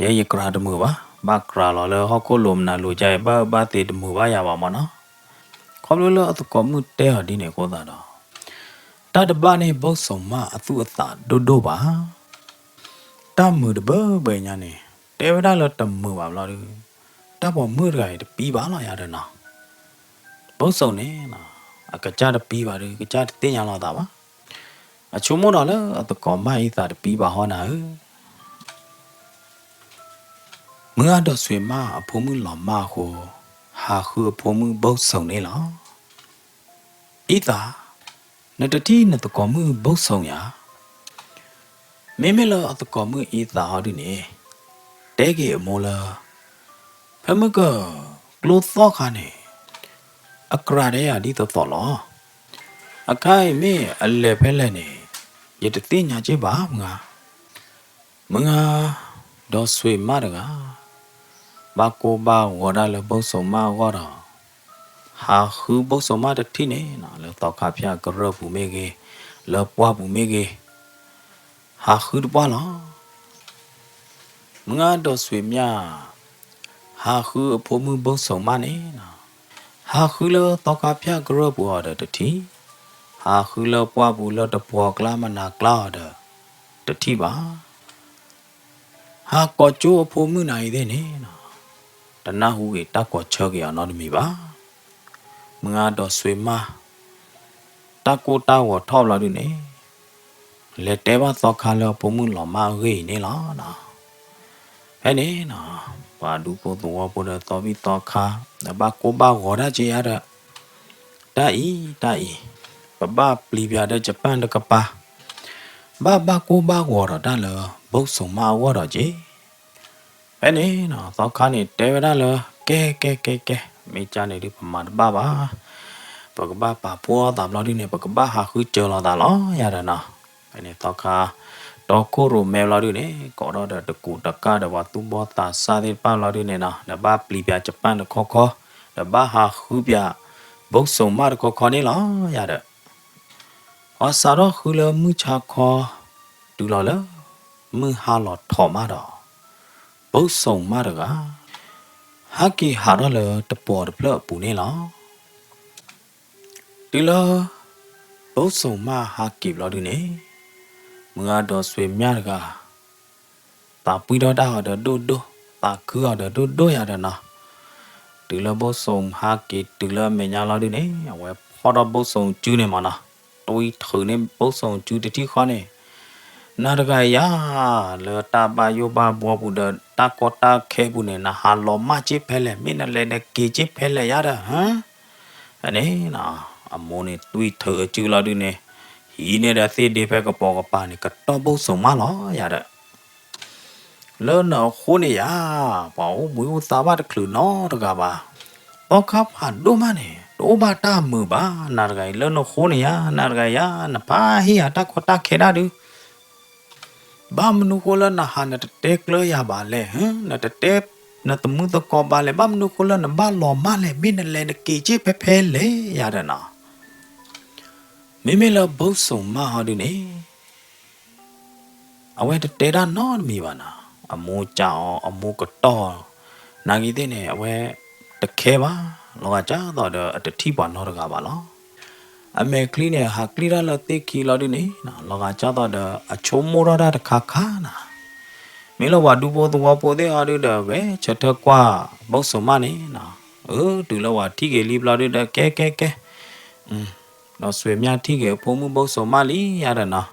ယဲယကြၤတမုာ်ဘၣ်, ဘၣ်ကြၤလီၤလၢဟီၣ်ခိၣ်လိၤမနၤလိၤကါအံၤ ဘၣ်အၢဘၣ်သီတမုာ်ဘၣ်ယၤဘၣ်မၢ်နီၤ. ခီဖျိလၢအသကိးမုၣ်တဲအီၤဒ်န့ၣ်အဃိသတးဒီး, တၢ်တဘၣ်န့ၣ်ဘိၣ်စိၣ်မးအသူၣ်အသးဒိၣ်ဒိၣ်ဘၣ်. တၢ်မုာ်တဘၢဘၢညါန့ၣ် တဲဝဲဒၣ်လၢတမုာ်ဘၣ်ဘျီဒု, တၢ်ပိာ်မုၣ်တဂၤအံၤတပံဘၣ်လီၤယၤဒီးနီၤ. ဘိၣ်စိၣ်န့ၣ် အကစၢ်တပံဘၣ်ဒု ကစၢ်တသ့ၣ်ညါလီၤသးဘၣ်. အဆိကမိၣ်ဒီးလၢအသကိးမုၣ်အံသၣ်တပံဘၣ်ဟီနၤဧၢ. မုၢ်ဂၤဒီးဆွ့ၤမးအဖိမုၣ်လီၤမၢ်အဃိ, ဟးဃုအဖိမုၣ်ဘိၣ်စိၣ်န့ၣ်လီၤ. အံသၣ်, နတထံၣ်နသကိးမုၣ်ဘိၣ်စိၣ်ယၤ. မ့မ့ၢ်လၢအသကိးမုၣ်အံသၣ်ဟီဒုန့ၣ် တဲက့ၤအမိၢ်လၢ ဖဲမုၢ်ကၢၢ်ကျိသီၣ်ခါန့ၣ် အကြၤဒဲးယၤဒ်သိးသိးလီၤ. အခါအံၤမ့ၢ်အလဲၤဖဲလဲၣ်န့ၣ် ယတသ့ၣ်ညါက့ဘၣ်မုၢ်ဂၤ. မုၢ်ဂၤဒီးဆွ့ၤမးတဂၤ ဘၣ်ကိၢ်ဘၣ်ဂီၤဒၣ်လၢဘိၣ်စိၣ်မးအဂီၢ်ဒီး ဟးဃုဘိၣ်စိၣ်မးတထံၣ်န့ၣ် လၢသီခါဖၠၣ်ကရၢၢ်ပူၤမ့ၢ်ဂ့ၤ, လၢပှၢ်ပူၤမ့ၢ်ဂ့ၤ, ဟးဃုတပှၢ်လီၤ. မုၢ်ဂၤဒီးစွ့ၤမၠၣ် ဟးဃုအဖိမုၣ်ဘိၣ်စိာ်မးန့ၣ်နီၤ, ဟးဃုလၢသီခါဖၠၣ်ကရၢၢ်ပူၤအီၤဒီးတထံၣ်, ဟးဃုလၢပှၢ်ပူၤလၢတပှီၤကျါမနၤကျါအီၤဒီးတထံၣ်ဘၣ်. ဟးကိးကၠိအဖိမုၣ်နၤအံၤသ့ၣ်န့ၣ်နီၤ, တနၢ်ဟူဂ့ၤတၢ်ကိးဆၢက့ၤအီၤနီတမံၤဘၣ်. မုၢ်ဂၤဒီးစွ့ၤမး တၢ်ကိၢ်တၢ်ဂီၤထီၣ်ဘျီဒုန့ၣ် လဲၤတဲဘၣ်သီခါလၢအဖိမုၣ်လီၤမၢ်အဂ့ၢ်အံၤန့ၣ်လီၤ. ဖဲန့ၣ်နီၤ, ပှၤဒူဖိသဝီဖိဒီးသီဘံၣ်သီခါ ဒီးဘၣ်ကိၢ်ဘၣ်ဂီၤတၢ်က့ၤယါဒီး တၢ်အံၤ တၢ်အံၤ ပဘၣ်ပျံၤပၠးဒီး Japan တကပၤ, ဘၣ်ဘၣ်ကိၢ်ဘၣ်ဂီၤဒီးတၢ်လၢ ဘိၣ်စိာ်မးအဂီၢ်ဒီးက့ၤ. ဖဲန့ၣ်နီၤ သီခါန့ၣ်တဲဝဲဒၣ်လၢ ကဲ ကဲ ကဲ ကဲ မ့ၢ်ကၢ်န့ၣ်ဒုး ပမၤတဘၣ်ဘၣ်, ပကဘၣ်ပာ်ဖှိၣ်အသးဘျီဒုန့ၣ် ပကဘၣ်ဟးဃုစၢၤလီၤသးလီၤယၤဒီးနီၤ. ဖဲန့ၣ်သီခါ တီခိၣ်ရိၣ်မဲဘျီဒုန့ၣ် ကိးထီၣ်ဒီးတကူးတကၢ်ဒီးပှၤသူၣ်ဘီၣ်သးစၢ်သ့ၣ်တဖၣ်ဘျီဒုန့ၣ်နီၤ, ဒီးဘၣ်ပျံၤပၠး Japan တခီခီ, ဒီးဘၣ်ဟးဃုပၠး ဘိၣ်စိာ်မးတခီခီန့ၣ်လီၤယၤဒီး ပှၤစးထီၣ်ဃုလၢမုၢ်ဆါခီ တုၤလီၤလၢ မုၢ်ဟါလီၤထီၣ်မးဒီး ဘိၣ်စိာ်မးတဂၤ ဟဲက့ၤဟးထီၣ်လၢတပှီၤတဖျၢၣ်အပူၤန့ၣ်လီၤ. တုၤလၢ ဘိၣ်စိာ်မးဟဲက့ၤဘျီဒုန့ၣ် မုၢ်ဂၤဒီးစွ့ၤမၠၣ်တဂၤ သးပှံၢ်ထီၣ်တၢ်အီၤဒီးဒိၣ်ဒိၣ်, သးခုအီၤဒီးဒိၣ်ဒိၣ်ယၤဒီးနီၤ. တုၤလၢဘိၣ်စိာ်ဟဲက့ၤတုၤလၢအမဲာ်ညါလီၤဒုန့ၣ် အဝဲဖီၣ်ထီၣ်ဘိၣ်စိာ်စုန့ၣ်မးနီၤ, တွံၢ်ထုးန့ၢ်ဘိၣ်စိာ်စုတထံၣ်ဃီန့ၣ်, နၤတဂၤယၤ လၢတၢ်ဘၣ်ယိၣ်ဘၣ်ဘှီပူၤဒီးတၢ်ကီတၢ်ခဲပူၤန့ၣ် နဟးလီၤမၢ်က့ၤဖဲလဲၣ်, မ့ၢ်နလဲၤနက့ၤက့ၤဖဲလဲၣ်ယၤဒီး ဖဲန့ၣ် အမိၢ်န့ၣ်တွံၢ်ထုးအစုလီၤဒုန့ၣ် ဟံးန့ၢ်ဒီးသ့ၣ်ဒ့ဖဲကပိာ်ကပၤန့ၣ် ကတီၢ်ဘိၣ်စိာ်မးလီၤယၤဒီး လၢနအဃိန့ၣ်ယၤ ပှၤအိၣ်ဘှံးအိၣ်သါဘၣ်တချုးနီတဂၤဘၣ်. သီခါဖးဒိၣ်မးန့ၣ် တအိၣ်ဘၣ်တၢ်မုာ်ဘၣ်. နၤတဂၤအံၤ လၢနဃိန့ၣ်ယၤ နၤတဂၤယၤ နပာ်ဟ့ၣ်ယၤတၢ်ကီတၢ်ခဲဒၣ်ဒု ဘၣ်မနုၤဃိလၢနဟးနတတဲကျၢၤယၤဘၣ်လဲၣ်, နတတဲ နတမုာ်သကိးဘၣ်လဲၣ်, ဘၣ်မနုၤဃိလၢနဘၣ်လီၤမၢ်လဲၣ်, မ့ၢ်နလဲၤနက့ၤက့ၤဖဲဖဲလဲၣ်ယၤဒီးနီၤ. မ့မ့ၢ်လၢဘိၣ်စိာ်မးဟီဒုန့ၣ် အဝဲတတဲတၢ်နီတမံၤဘၣ်နီၤ. အမိၢ်ကးအီၤ အမိၢ်ကတီၢ်အီၤ နာ်က့ၤသ့ၣ်န့ၣ် အဝဲတခဲဘၣ်. လီၤဂာ်ကၢ်သိးဒီးအတထံၣ်ပှၤနီတဂၤဘၣ်လီၤ. အမဲာ်ချံန့ၣ် ဟးကျံၣ်တၢ်လၢသ့ၣ်ခံလီၤဒုန့ၣ် လီၤဂာ်ကၢ်သိးဒီးအဆိကမိၣ်ထီၣ်တၢ်တခါခါနီၤ. မ့ၢ်လၢပှၤဒူဖိသဝီဖိသ့ၣ်အီၤဒုဒီး ဂဲၤဆၢထၢၣ်ကွၢ်ဘိၣ်စိာ်မးန့ၣ်နီၤ. အၢ တုၤလၢပှၤထံၣ်က့ၤလံဘျီဒုဒီး ကဲကဲကဲ ဒီးစွ့ၤမၠၣ်ထံၣ်က့ၤအဖိမုၣ်ဘိၣ်စိာ်မးလံယၤဒီးနီၤ.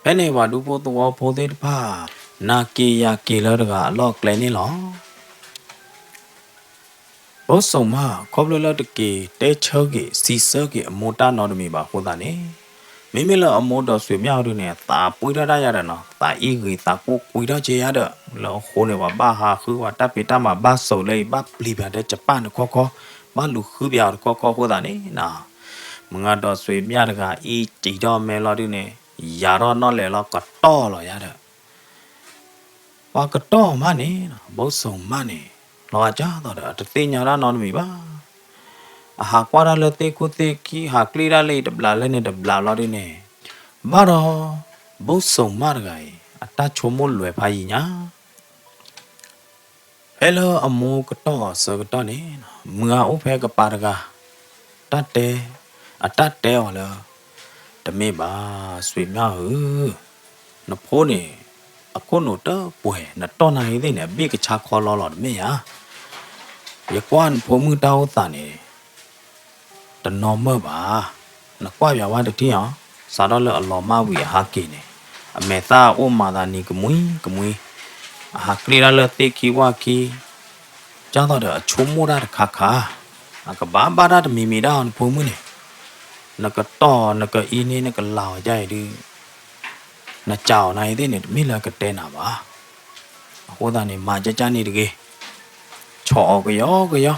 ဖဲန့ၣ်ပှၤဒူဖိသဝီဖိသ့ၣ်တဖၣ် နၤက့ၤယၤက့ၤလၢတဂၤအလီၢ်အကျဲန့ၣ်လီၤ. ဘိၣ်စိာ်မး ခီဖျိလၢတက့ၤတဲဆၢက့ၤစံးဆၢက့ၤအမိၢ်တၢ်နီတမံၤဘၣ်အဃိသတးန့ၣ်, မ့မ့ၢ်လၢအမိၢ်ဒီးစွ့ၤမၠၣ်အီၤဒုန့ၣ် သးပှံၢ်ထီၣ်တၢ်ယၤဒီးနီၤ, သးအံၣ်ဂ့ၤသးကိၢ်ကွံထီၣ်က့ၤယၤဒီး လၢအဃိန့ၣ် ပှၤဘၣ်ဟးဃုပှၤတၢ်ဖံးတၢ်မၤဘၣ်စိာ်လၢအံၤ ဘၣ်ပျံၤပၠးဒီး Japan တခီခီ, ဘၣ်လူၤဃုပၠးအီၤတခီခီအဃိသတးန့ၣ်နီၤ, မုၢ်ဂၤဒီးစွ့ၤမၠၣ်တဂၤအံၤစံးထီၣ်မဲလီၤဒုန့ၣ် ယၤထီၣ်နီၣ်လဲၣ်လီၤကတီၢ်လီၤယၤဒီး ပှၤကတီၢ်မးန့ၣ် ဘိၣ်စိာ်မးန့ၣ် လီၤဂာ်ကၢ်သိးဒီး အတသ့ၣ်ညါတၢ်နီတမံၤဘၣ်. အဟးကွၢ်တၢ်လၢသ့ၣ်ခိၣ်သ့ၣ်ခံ ဟးကျံၣ်တၢ်လၢအံၤတဘျးလၢန့ၣ်တဘျးလီၤဒုန့ၣ်, ဘၣ်ဒီး ဘိၣ်စိာ်မးတဂၤအံၤ အတၢ်ဆိကမိၣ်လွဲၤဖးယံာ်ညါ ဖဲလၢအမိၢ်ကတီၢ်အီၤအဆၢကတီၢ်န့ၣ်, မုၢ်ဂၤအိၣ်ဖဲကပၤတဂၤ, တၢ်တဲ, အတၢ်တဲအီၤလၢ, တမ့ၢ်ဘၣ်, စွ့ၤမၠၣ်ဧၢ, နဖိန့ၣ် အခိၣ်နူာ်တပှဲၤ, နတီၢ်နၤဂ့ၤသ့ၣ်န့ၣ် အဘ့ၣ်ကဆါခီလီလီၤတမ့ၢ်ဧါ. ယကွၢ်နဖိမုၣ်တၢ်အိၣ်သးန့ၣ် တနီၢ်မၢၢ်ဘၣ်. နကွၢ်ပၠးဝဲတထံၣ်အီၤ, စးထီၣ်လၢအလီၤမၢ်ဝံၤအဟးက့ၤန့ၣ်, အမဲာ်သၣ်အိၣ်မၤသးနံၤကမှံကမှံ, အဟးကျံၣ်တၢ်လၢသ့ၣ်ခံဝၣ်ခံ, ကၢ်သိးဒီးအဆိကမိၣ်တၢ်တခါခါ, အကဘၣ်ဘၣ်တၢ်တမံၤမံၤဒၣ်အီၤနဖိမုၣ်န့ၣ်, နကတီၢ်နကအံၤန့ၣ် နကလၤအီၤဒ်အံၤဒုး နကးအီၤနၤအံၤသ့ၣ်န့ၣ် တမ့ၢ်လၢကတဲနၤဘၣ်. အဃိသတးန့ၣ် မၤကၢ်ကၢ်န့ၣ်တဂ့ၤ, ဆီၣ်အီၤကယီကယီ,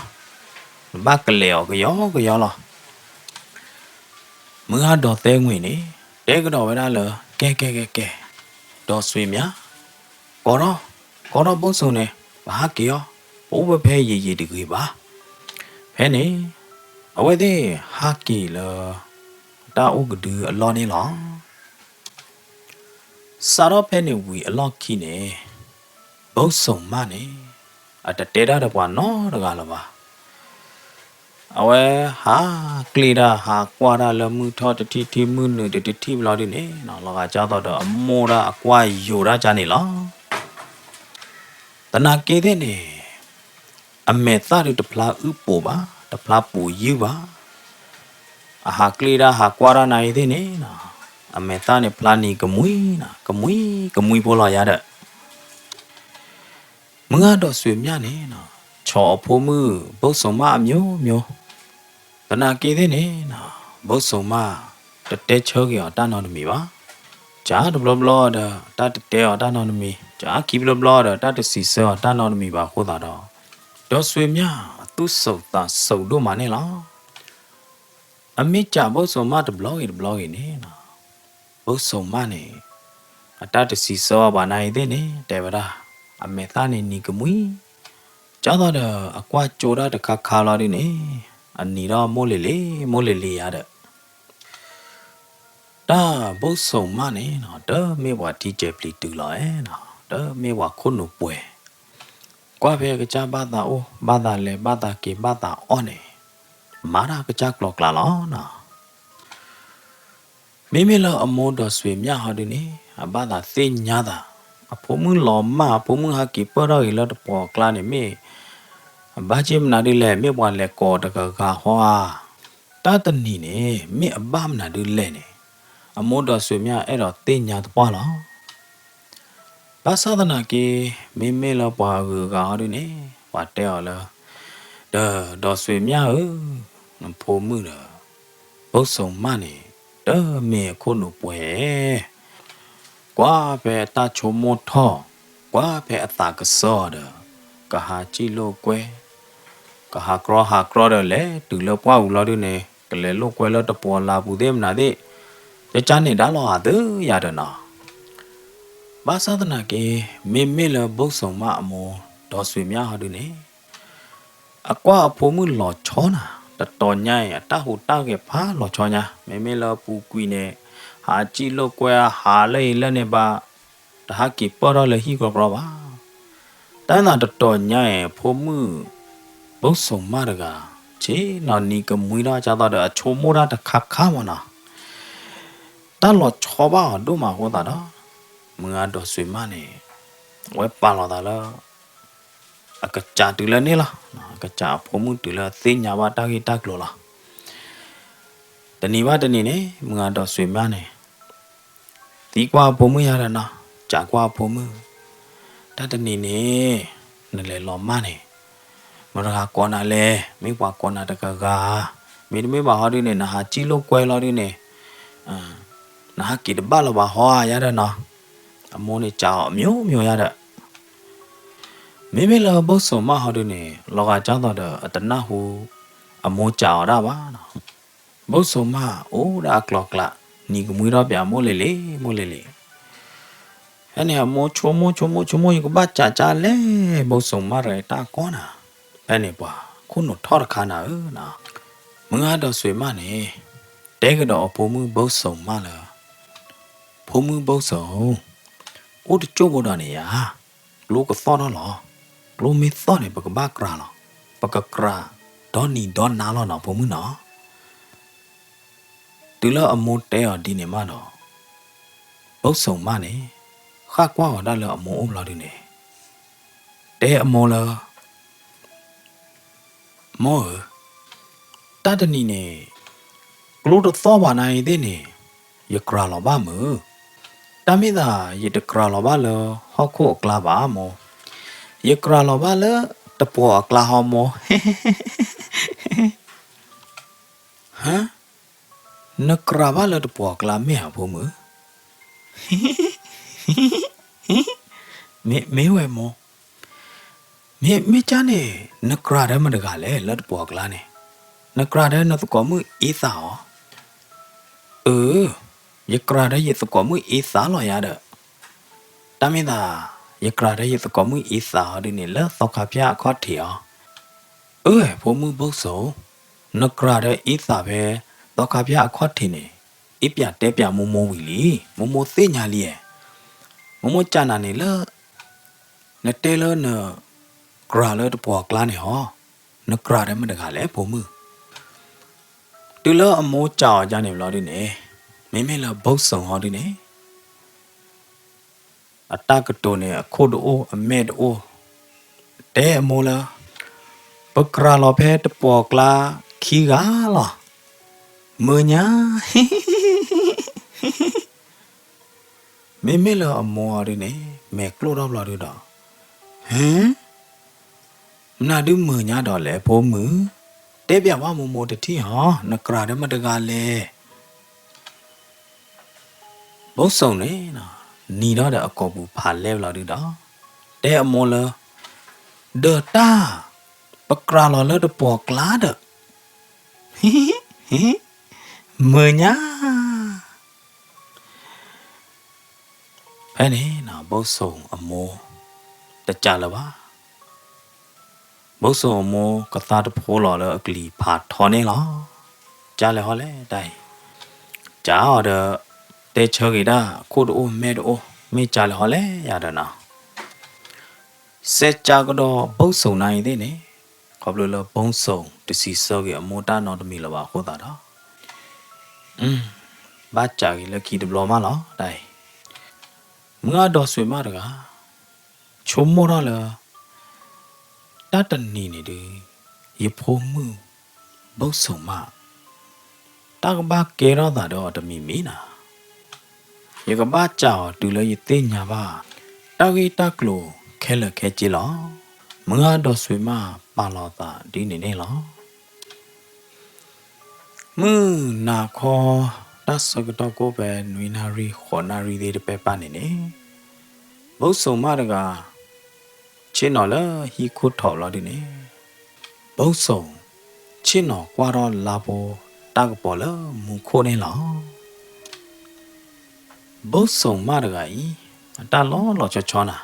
နဘၣ်ကလဲာ်အီၤကယီကယီလီၤ. မုၢ်ဂၤဒီးသဲဝ့ၤန့ၣ် တဲကဒီးဝဲဒၣ်လၢ ကဲကဲကဲကဲ, ဒီးစွ့ၤမၠၣ်, ကိးထီၣ်, ကိးထီၣ်ဘိၣ်စိာ်န့ၣ် ပဟးက့ၤအီၤ, ပအိၣ်ဝဲဖဲယံာ်ယံာ်တဂ့ၤဘၣ်. ဖဲန့ၣ် အဝဲသ့ၣ်ဟးက့ၤလၢ တၢ်အိၣ်ကဒုအလီၢ်န့ၣ်လီၤ. စးထီၣ်ဖဲန့ၣ်ဝံၤအလီၢ်ခံန့ၣ်, ဘိၣ်စိၣ်မၢ်န့ၣ် အတတဲတၢ်ဒီးပှၤနီတဂၤလၢၤဘၣ်. အဝဲဟးကျ့ၣ်တၢ်ဟးကွၢ်တၢ်လၢမုၢ်ထီၣ်တထံၣ်ထံၣ်မုၢ်နုာ်တထံၣ်ထံၣ်ဘျီဒုန့ၣ်နီၤ, လီၤဂာ်ကၢ်သိးဒီးအမိၢ်ဒၣ်အကွၢ်ယိာ်ဒၣ်ကၢ်န့ၣ်လီၤ. သနာ်က့သ့ၣ်န့ၣ် အမဲာ်သၣ်ဒုတဖျါအုၣ်ပိာ်ဘၣ်, တဖျါပူၤယုၢ်ဘၣ်. အဟးကျ့ၣ်တၢ်ဟးကွၢ်တၢ်နၤအံၤသ့ၣ်န့ၣ်နီၤ, အမဲာ်သၣ်န့ၣ်ဖျါနံၤကမှံနီၤ, ကမှံကမှံဖိလီၤယၤဒီး မုၢ်ဂၤဒီးစွ့ၤမၠၣ်န့ၣ်နီၤ, ဆီၣ်အဖိမုၣ်ဘိၣ်စိၣ်မၢ်အမျိုးမျိုး. သနာ်က့သ့ၣ်န့ၣ်နီၤ, ဘိၣ်စိၣ်မၢ်တတဲဆၢက့ၤအီၤတၢ်နီတမံၤဘၣ်. ကၢ်တဘျီဘျီဒီး တၢ်တတဲအီၤတၢ်နီတမံၤ, ကၢ်ခံဘျီဘျီဒီး တၢ်တစံးဆၢအီၤတၢ်နီတမံၤဘၣ်အဃိသတးဒီး ဒီးစွ့ၤမၠၣ်သူၣ်စိၣ်သးစိၣ်ဒိၣ်မးန့ၣ်လီၤ. အမ့ၢ်ကၢ်ဘိၣ်စိၣ်မၢ်တဘျီဂ့ၤတဘျီဂ့ၤန့ၣ်နီၤ, ဘိၣ်စိၣ်မၢ်န့ၣ် အတၢ်တစံးဆၢအီၤဘၣ်နၤအံၤသ့ၣ်န့ၣ် တဲဝဲဒၣ် အမဲာ်သၣ်န့ၣ်နံၤကမှံ, ကၢ်သိးဒီးအကွၢ်ကၠိဒၣ်တခါခါလီၤဒုန့ၣ် အနံၤဒီးမိၢ်လ့ၤလ့ၤ မိၢ်လ့ၤလ့ၤယၤဒီး တၢ်ဘိၣ်စိၣ်မၢ်န့ၣ်နီၤ, တမ့ၢ်ပှၤထံကဲၤပျံၤတုၤလီၤနီၤ, တမ့ၢ်ပှၤခိၣ်နူာ်ပှဲၤ, ကွၢ်ဖဲအကစၢ်ဘၣ်သးအိၣ် ဘၣ်သးလဲၤ ဘၣ်သးက့ၤ ဘၣ်သးအီၣ်န့ၣ် မၤတၢ်ကစၢ်ကျိၤကျါလီၤနီၤ. မ့မ့ၢ်လၢအမိၢ်ဒီးစွ့ၤမၠၣ်ဟီဒုန့ၣ် အဘၣ်သးသ့ၣ်ညါသး, အဖိမုၣ်လီၤမၢ် အဖိမုၣ်ဟးက့ၤပၢၢ်ထီၣ်ဂ့ၤလၢတပှီၤအကျါန့ၣ် မ့ၢ်အဘၣ်က့မနုၤဒုလဲၣ်, မ့ၢ်ပှၤလဲၤကိးတဂၤဂၤဟီဧါ. တၢ်တနံၤန့ၣ် မ့ၢ်အဘၣ်မနုၤဒုလဲၣ်န့ၣ် အမိၢ်ဒီးစွ့ၤမၠၣ်အဲၣ်ဒိးသ့ၣ်ညါသပှၢ်လီၤ. ဘၣ်ဆၣ်သနာ်က့ မ့မ့ၢ်လၢပှၤအဂုၤအဂၤဟီဒုန့ၣ် ပှၤတဲအီၤလၢ ဒီးဒီးစွ့ၤမၠၣ်ဧၢ, နဖိမုၣ်ဒီး ဘိၣ်စိၣ်မၢ်န့ၣ် တမ့ၢ်အခိၣ်နူာ်ပှဲၤ ကွၢ်ဖဲအတၢ်ဆိကမိၣ်ထီၣ်, ကွၢ်ဖဲအသးကစၢ်အီၤဒီး ကဟးစံၣ်လိာ်ကွဲ, ကဟးကြီဟးကြီဒီးလဲၤတုၤလၢပှၢ်ပူၤလီၤဒုန့ၣ် ကလဲၤလိာ်ကွဲလၢတပှီၤလၢ်ပူၤသ့ၣ်မနုၤသ့ၣ် ကကန့ၣ်ဒါလီၤအသးယၤဒီးနီၤ. ဘၣ်ဆၣ်သနာ်က့ မ့မ့ၢ်လၢဘိၣ်စိၣ်မၢ်အမိၢ်ဒီးစွ့ၤမၠၣ်ဟီဒုန့ၣ် အကွၢ်အဖိမုၣ်လီၤဆီနၤ, တတီၤညါအံၤ အတၢ်ဟူးတၢ်ဂဲၤဖးလီၤဆီညါ, မ့မ့ၢ်လၢပူၤကွံာ်န့ၣ် ဟးစံၣ်လိာ်ကွဲ ဟးလၢအံၤလၢန့ၣ်ဘၣ်, တဟးက့ၤပၢၢ်ထီၣ်လၢဟံၣ်ကြီကြီဘၣ်. တၢ်သးတတီၤညါအံၤ ဖိမုၣ်ဘိၣ်စိၣ်မၢ်တဂၤ ဆ့ၣ်နီၤနံၤကမှံထီၣ်ကၢ်သိးဒီး အဆိကမိၣ်တၢ်တခါခါမးနီၤ. တၢ်လီၤဆီဘၣ်အီၤဒိၣ်မးအဃိသတးဒီး မုၢ်ဂၤဒီးစွ့ၤမၢ်န့ၣ် အဝဲပာ်လီၤသးလၢ အကစၢ်တုၤလၢန့ၣ်လီၤ. အကစၢ်အဖိမုၣ်တုၤလၢသ့ၣ်ညါဘၣ်တၢ်ဂ့ၢ်တၢ်ကျိၤလီၤ. တနံၤဘၣ်တနံၤန့ၣ် မုၢ်ဂၤဒီးစွ့ၤမၢ်န့ၣ် သံကွၢ်အဖိမုၣ်ယၤဒီးနီၤ, ကးကွၢ်အဖိမုၣ်, တၢ်တနံၤန့ၣ် နလဲၤလီၤမၢ်န့ၣ် မတၤတဂၤကိးနၤလဲၣ်, မ့ၢ်ပှၤကိးနၤတဂၤဂၤ, မ့တမ့ၢ်ဘၣ်ဟီဒုန့ၣ် နဟးစံၣ်လိာ်ကွဲလီၤဒုန့ၣ် နဟးက့ၤတဘၣ်လၢၤဘၣ်ဟီဧါယၤဒီးနီၤ. အမိၢ်န့ၣ်ကးအီၤမျိုးမျိုးယၤဒီး မ့မ့ၢ်လၢဘိၣ်စိၣ်မၢ်ဟီဒုန့ၣ် လီၤဂာ်ကၢ်သိးဒီး အတနၢ်ဟူအမိၢ်ကးအီၤဒၣ်ဘၣ်နီၤ. ဘိၣ်စိၣ်မၢ်အိၣ်ဒၣ်အကျိၤအကျဲ နံၤကမှံထီၣ်ပၠးမိၢ်လ့ၤလ့ၤ မိၢ်လ့ၤလ့ၤ. ဖဲန့ၣ်အမိၢ်ဆိကမိၣ်ဆိကမိၣ်ဆိကမိၣ် ယကဘၣ်ကးကၢ်လဲၣ် ဘိၣ်စိၣ်မၢ်တဂၤအံၤတၢ်ကီနၤ. ဖဲန့ၣ်ပှၤခိၣ်နူာ်ထီၣ်တခါနၤဧၢနီၤ. မုၢ်ဂၤဒီးစွ့ၤမၢ်န့ၣ် တဲကဒီးအဖိမုၣ်ဘိၣ်စိၣ်မၢ်လၢ ဖိမုၣ်ဘိၣ်စိၣ်, အိၣ်တကၠိၢ်ဖိဒီးန့ၣ်ယၤ ကျိကသီၣ်ထီၣ်လီၤ. ကျိမ့ၢ်သီၣ်န့ၣ် ပကဘၣ်ကြၤးလီၤ. ပကကြၤးဒီနံၤဒီနၤလီၤနီၤ ဖိမုၣ်နီၤ. တုၤလၢအမိၢ်တဲအီၤဒ်န့ၣ်မးဒီး ဘိၣ်စိၣ်မၢ်န့ၣ် ဃၣ်ကွၢ်အီၤဒၣ်လၢအမိၢ်အိၣ်ဘျီဒုန့ၣ် တဲအမိၢ်လၢ မိၢ်ဧၢ, တၢ်တနံၤန့ၣ် ကျိတသီၣ်ဘၣ်နၤအံၤသ့ၣ်န့ၣ် ယကြၤးလီၤဘၣ်မုၢ်. တၢ်မ့ၢ်သး ယတကြၤးလီၤဘၣ်လၢဟီၣ်ခိၣ်အကျါဘၣ်မိၢ်, ယကြၤးလီၤဘၣ်လၢတပှီၤအကျါဟီမိၢ်. ဟါ, နကြၤးဘၣ်လၢတပှီၤအကျါမ့ၢ်ဧါဖိမုၣ်. မ့ၢ်ဝဲမိၢ်, မ့ၢ်ကၢ်န့ၣ် နကြၤးဒီးမတၤတဂၤလဲၣ် လၢတပှီၤအကျါန့ၣ်, နကြၤးဒီးနသကိးမုၣ်အ့သးဧါ. အၢ, ယကြၤးဒီးယသကိးမုၣ်အ့သးလီၤယၤဒီး, တၢ်မ့ၢ်သး ယကြၤးဒီးယသကိးမုၣ်အ့သးဟီဒုန့ၣ် လၢသီခါဖၠၣ်အခီၣ်ထံးဧါ. အၢ ဖိမုၣ်ဘိၣ်စိၣ်, နကြၤးဒီးအ့သးဖဲသီခါဖၠၣ်အခီၣ်ထံးန့ၣ် အ့ပၠးတဲပၠးမိၢ်မိၢ်ဝံၤလံ, မိၢ်မိၢ်သ့ၣ်ညါလံဧါ. မိၢ်မိၢ်ကးနၤန့ၣ်လၢ နတဲလၢန ကြၤလၢတပှီၤကျါန့ၣ်ဟီ, နကြၤဒီးမတၤတဂၤလဲၣ် ဖိမုၣ်. တုၤလၢအမိၢ်ကးအီၤဒ်န့ၣ်ဘျီဒုန့ၣ်, မ့မ့ၢ်လၢဘိၣ်စိၣ်ဟီဒုန့ၣ် အတၢ်ကတိၤန့ၣ် အခိၣ်တအိၣ် အမဲာ်တအိၣ်, တဲအမိၢ်လၢ ပကြၤလီၤဖဲတပှီၤကျါခံဂၤလီၤ. မုာ်ညါ မ့မ့ၢ်လၢအမိၢ်အီၤဒုန့ၣ် မဲာ်ကျိၣ်ထီၣ်ဘျီဒုဒီး, ဟ့, မနုၤဒုမုာ်ညါဒီးလဲၣ် ဖိမုၣ်, တဲပျးဝဲမိၢ်မိၢ်တထံၣ်ဟီ, နကြၤဒီးမတၤတဂၤလဲၣ်. ဘိၣ်စိၣ်န့ၣ် နံၤထီၣ်ဒီးအကိာ်ပူၤဖးလဲၢ်ဘျီဒုဒီး, တဲအမိၢ်လၢ ဒီးတၢ် ပကြၤလီၤလၢတပှီၤကျါဒီး, မုာ်ညါ ဖဲန့ၣ် ဘိၣ်စိၣ်အမိၢ် တကးလၢၤဘၣ်. ဘိၣ်စိၣ်အမိၢ်ကသါတဖိလီၤလၢအကလံၤဖးထီန့ၣ်လီၤ. ကးလဲၤဟီလဲၣ်တၢ်အံၤ, ကးအီၤဒီး တဲဆၢက့ၤတၢ် အခိၣ်တအိၣ်မဲာ်တအိၣ်, မ့ၢ်ကးလဲၤဟီလဲၣ်ယၤဒီးနီၤ. စဲးကးကဒီးဘိၣ်စိၣ်နၤအံၤသ့ၣ်န့ၣ်, ခီဖျိလၢဘိၣ်စိၣ်တစံးဆၢက့ၤအမိၢ်တၢ်နီတမံၤလၢၤဘၣ်အဃိသတးဒီး, ဘၣ်ကးက့ၤလၢခံတဘျီမးလီၤတၢ်အံၤ. မုၢ်ဂၤဒီးစွ့ၤမးတဂၤ ဆိကမိၣ်ထီၣ်လၢ တၢ်တနံၤန့ၣ်ဒုး ယဖိမုၣ် ဘိၣ်စိၣ်မး တၢ်ကဘၣ်ကဲထီၣ်သးဒီးအီၤတမံၤမံၤနၤ, ယကဘၣ်ကးအီၤတုၤလၢယသ့ၣ်ညါဘၣ် တၢ်ဂ့ၢ်တၢ်ကျိၤခဲလၢာ်ခဲဆ့လီၤ. မုၢ်ဂၤဒီးစွ့ၤမးပာ်လီၤသးဒ်န့ၣ်န့ၣ်လီၤ. မုၢ်နၤခီ တၢ်ဆၢကတီၢ်ကိၣ်ဖဲနွံနၣ်ရံၣ်ဃိးနၣ်ရံၣ်သ့ၣ်တဖၣ်န့ၣ်န့ၣ်, ဘိၣ်စိၣ်မးတဂၤ ဆ့ၣ်နီၤလၢဟံၣ်ခိၣ်ထီၣ်ဘျီဒုန့ၣ်, ဘိၣ်စိၣ် ဆ့ၣ်နီၤကွၢ်ထီၣ်လါဖိ တၢ်ကပီၤလၢမူခိၣ်န့ၣ်လီၤ. ဘိၣ်စိၣ်မးတဂၤအံၤ အတၢ်လီၤလီၤဆီဆီနၤ,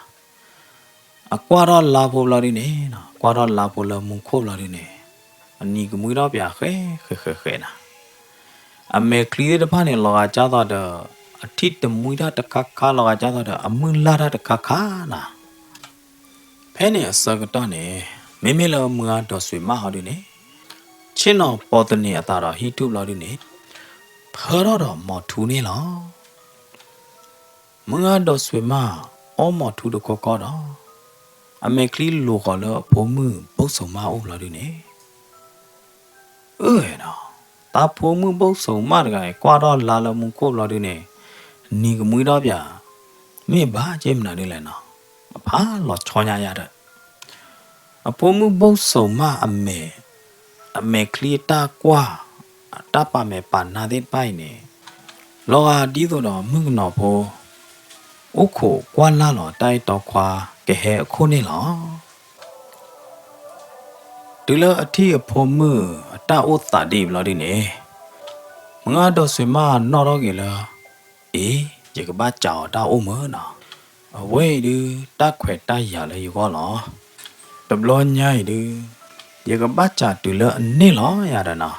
အကွၢ်ထီၣ်လါဖိဘျီဒုန့ၣ်, ကွၢ်ထီၣ်လါဖိလၢမူခိၣ်ဘျီဒုန့ၣ်, အနံၤကမှံထီၣ်ပၠးဃဲဃဲဃဲဃဲနၤ, အမဲာ်ချံသ့ၣ်တဖၣ်န့ၣ် လီၤဂာ်ကၢ်သိးဒီး အထံၣ်တမှံထီၣ်တခါခါ လီၤဂာ်ကၢ်သိးဒီး အမုၢ်လၢ်တၢ်တခါခါနၤ. ဖဲန့ၣ်အဆၢကတီၢ်န့ၣ်, မ့မ့ၢ်လၢမုၢ်ဂၤဒီးစွ့ၤမးဟီဒုန့ၣ်, ဆ့ၣ်နီၤပိာ်သန့ၤအသးဒီးဟံၣ်ထူၣ်ဘျီဒုန့ၣ်, ဖၢထီၣ်ဒီးမီၤထူန့ၣ်လီၤ. မုၢ်ဂၤဒီးစွ့ၤမး အီၣ်မီၤထူတခီခီဒီး, အမဲာ်ချံလိာ်ဃီၤလၢအဖိမုၣ်ဘိၣ်စိၣ်မးအိၣ်ဘျီဒုန့ၣ်, အၢဒီး, တၢ်ဖိမုၣ်ဘိၣ်စိၣ်မးတဂၤအံၤ ကွၢ်ထီၣ်လါလၢမူခိၣ်ဘျီဒုန့ၣ်, နံၤကမှံထီၣ်ပၠး, မ့ၢ်ဘၣ်က့မနုၤဒ်လဲၣ်နီၤ, အဖးလီၤဆီညါယၤဒီး အဖိမုၣ်ဘိၣ်စိၣ်မးအမဲာ်, အမဲာ်ချံအတၢ်ကွၢ်, အတၢ်ပာ်မဲာ်ပာ်နါသ့ၣ်တဖၣ်အံၤန့ၣ်, လီၤဂာ်ဒ်သိးဒီးမုၣ်ကနီၤဖိ အိၣ်ခိးကွၢ်လၢ်လီၤတၢ်အဲၣ်တီခွါကဟဲအခိၣ်န့ၣ်လီၤ. တုၤလၢအထံၣ်အဖိမုၣ်အတၢ်အိၣ်သးဒ်အံၤဘျီဒုန့ၣ်, မုၢ်ဂၤဒီးစွ့ၤမးနီၣ်ထီၣ်က့ၤလၢ, အ့, ယကဘၣ်ကးအီၤတၢ်အိၣ်မုာ်နီၤ, အဝဲအံၤဒုး တၢ်ခွဲးတၢ်ယာ်လၢယဂီၢ်လီၤ. တဘျီညါအံၤဒုး, ယကဘၣ်ကးတုၤလၢအန့ၢ်လီၤယၤဒီးနီၤ.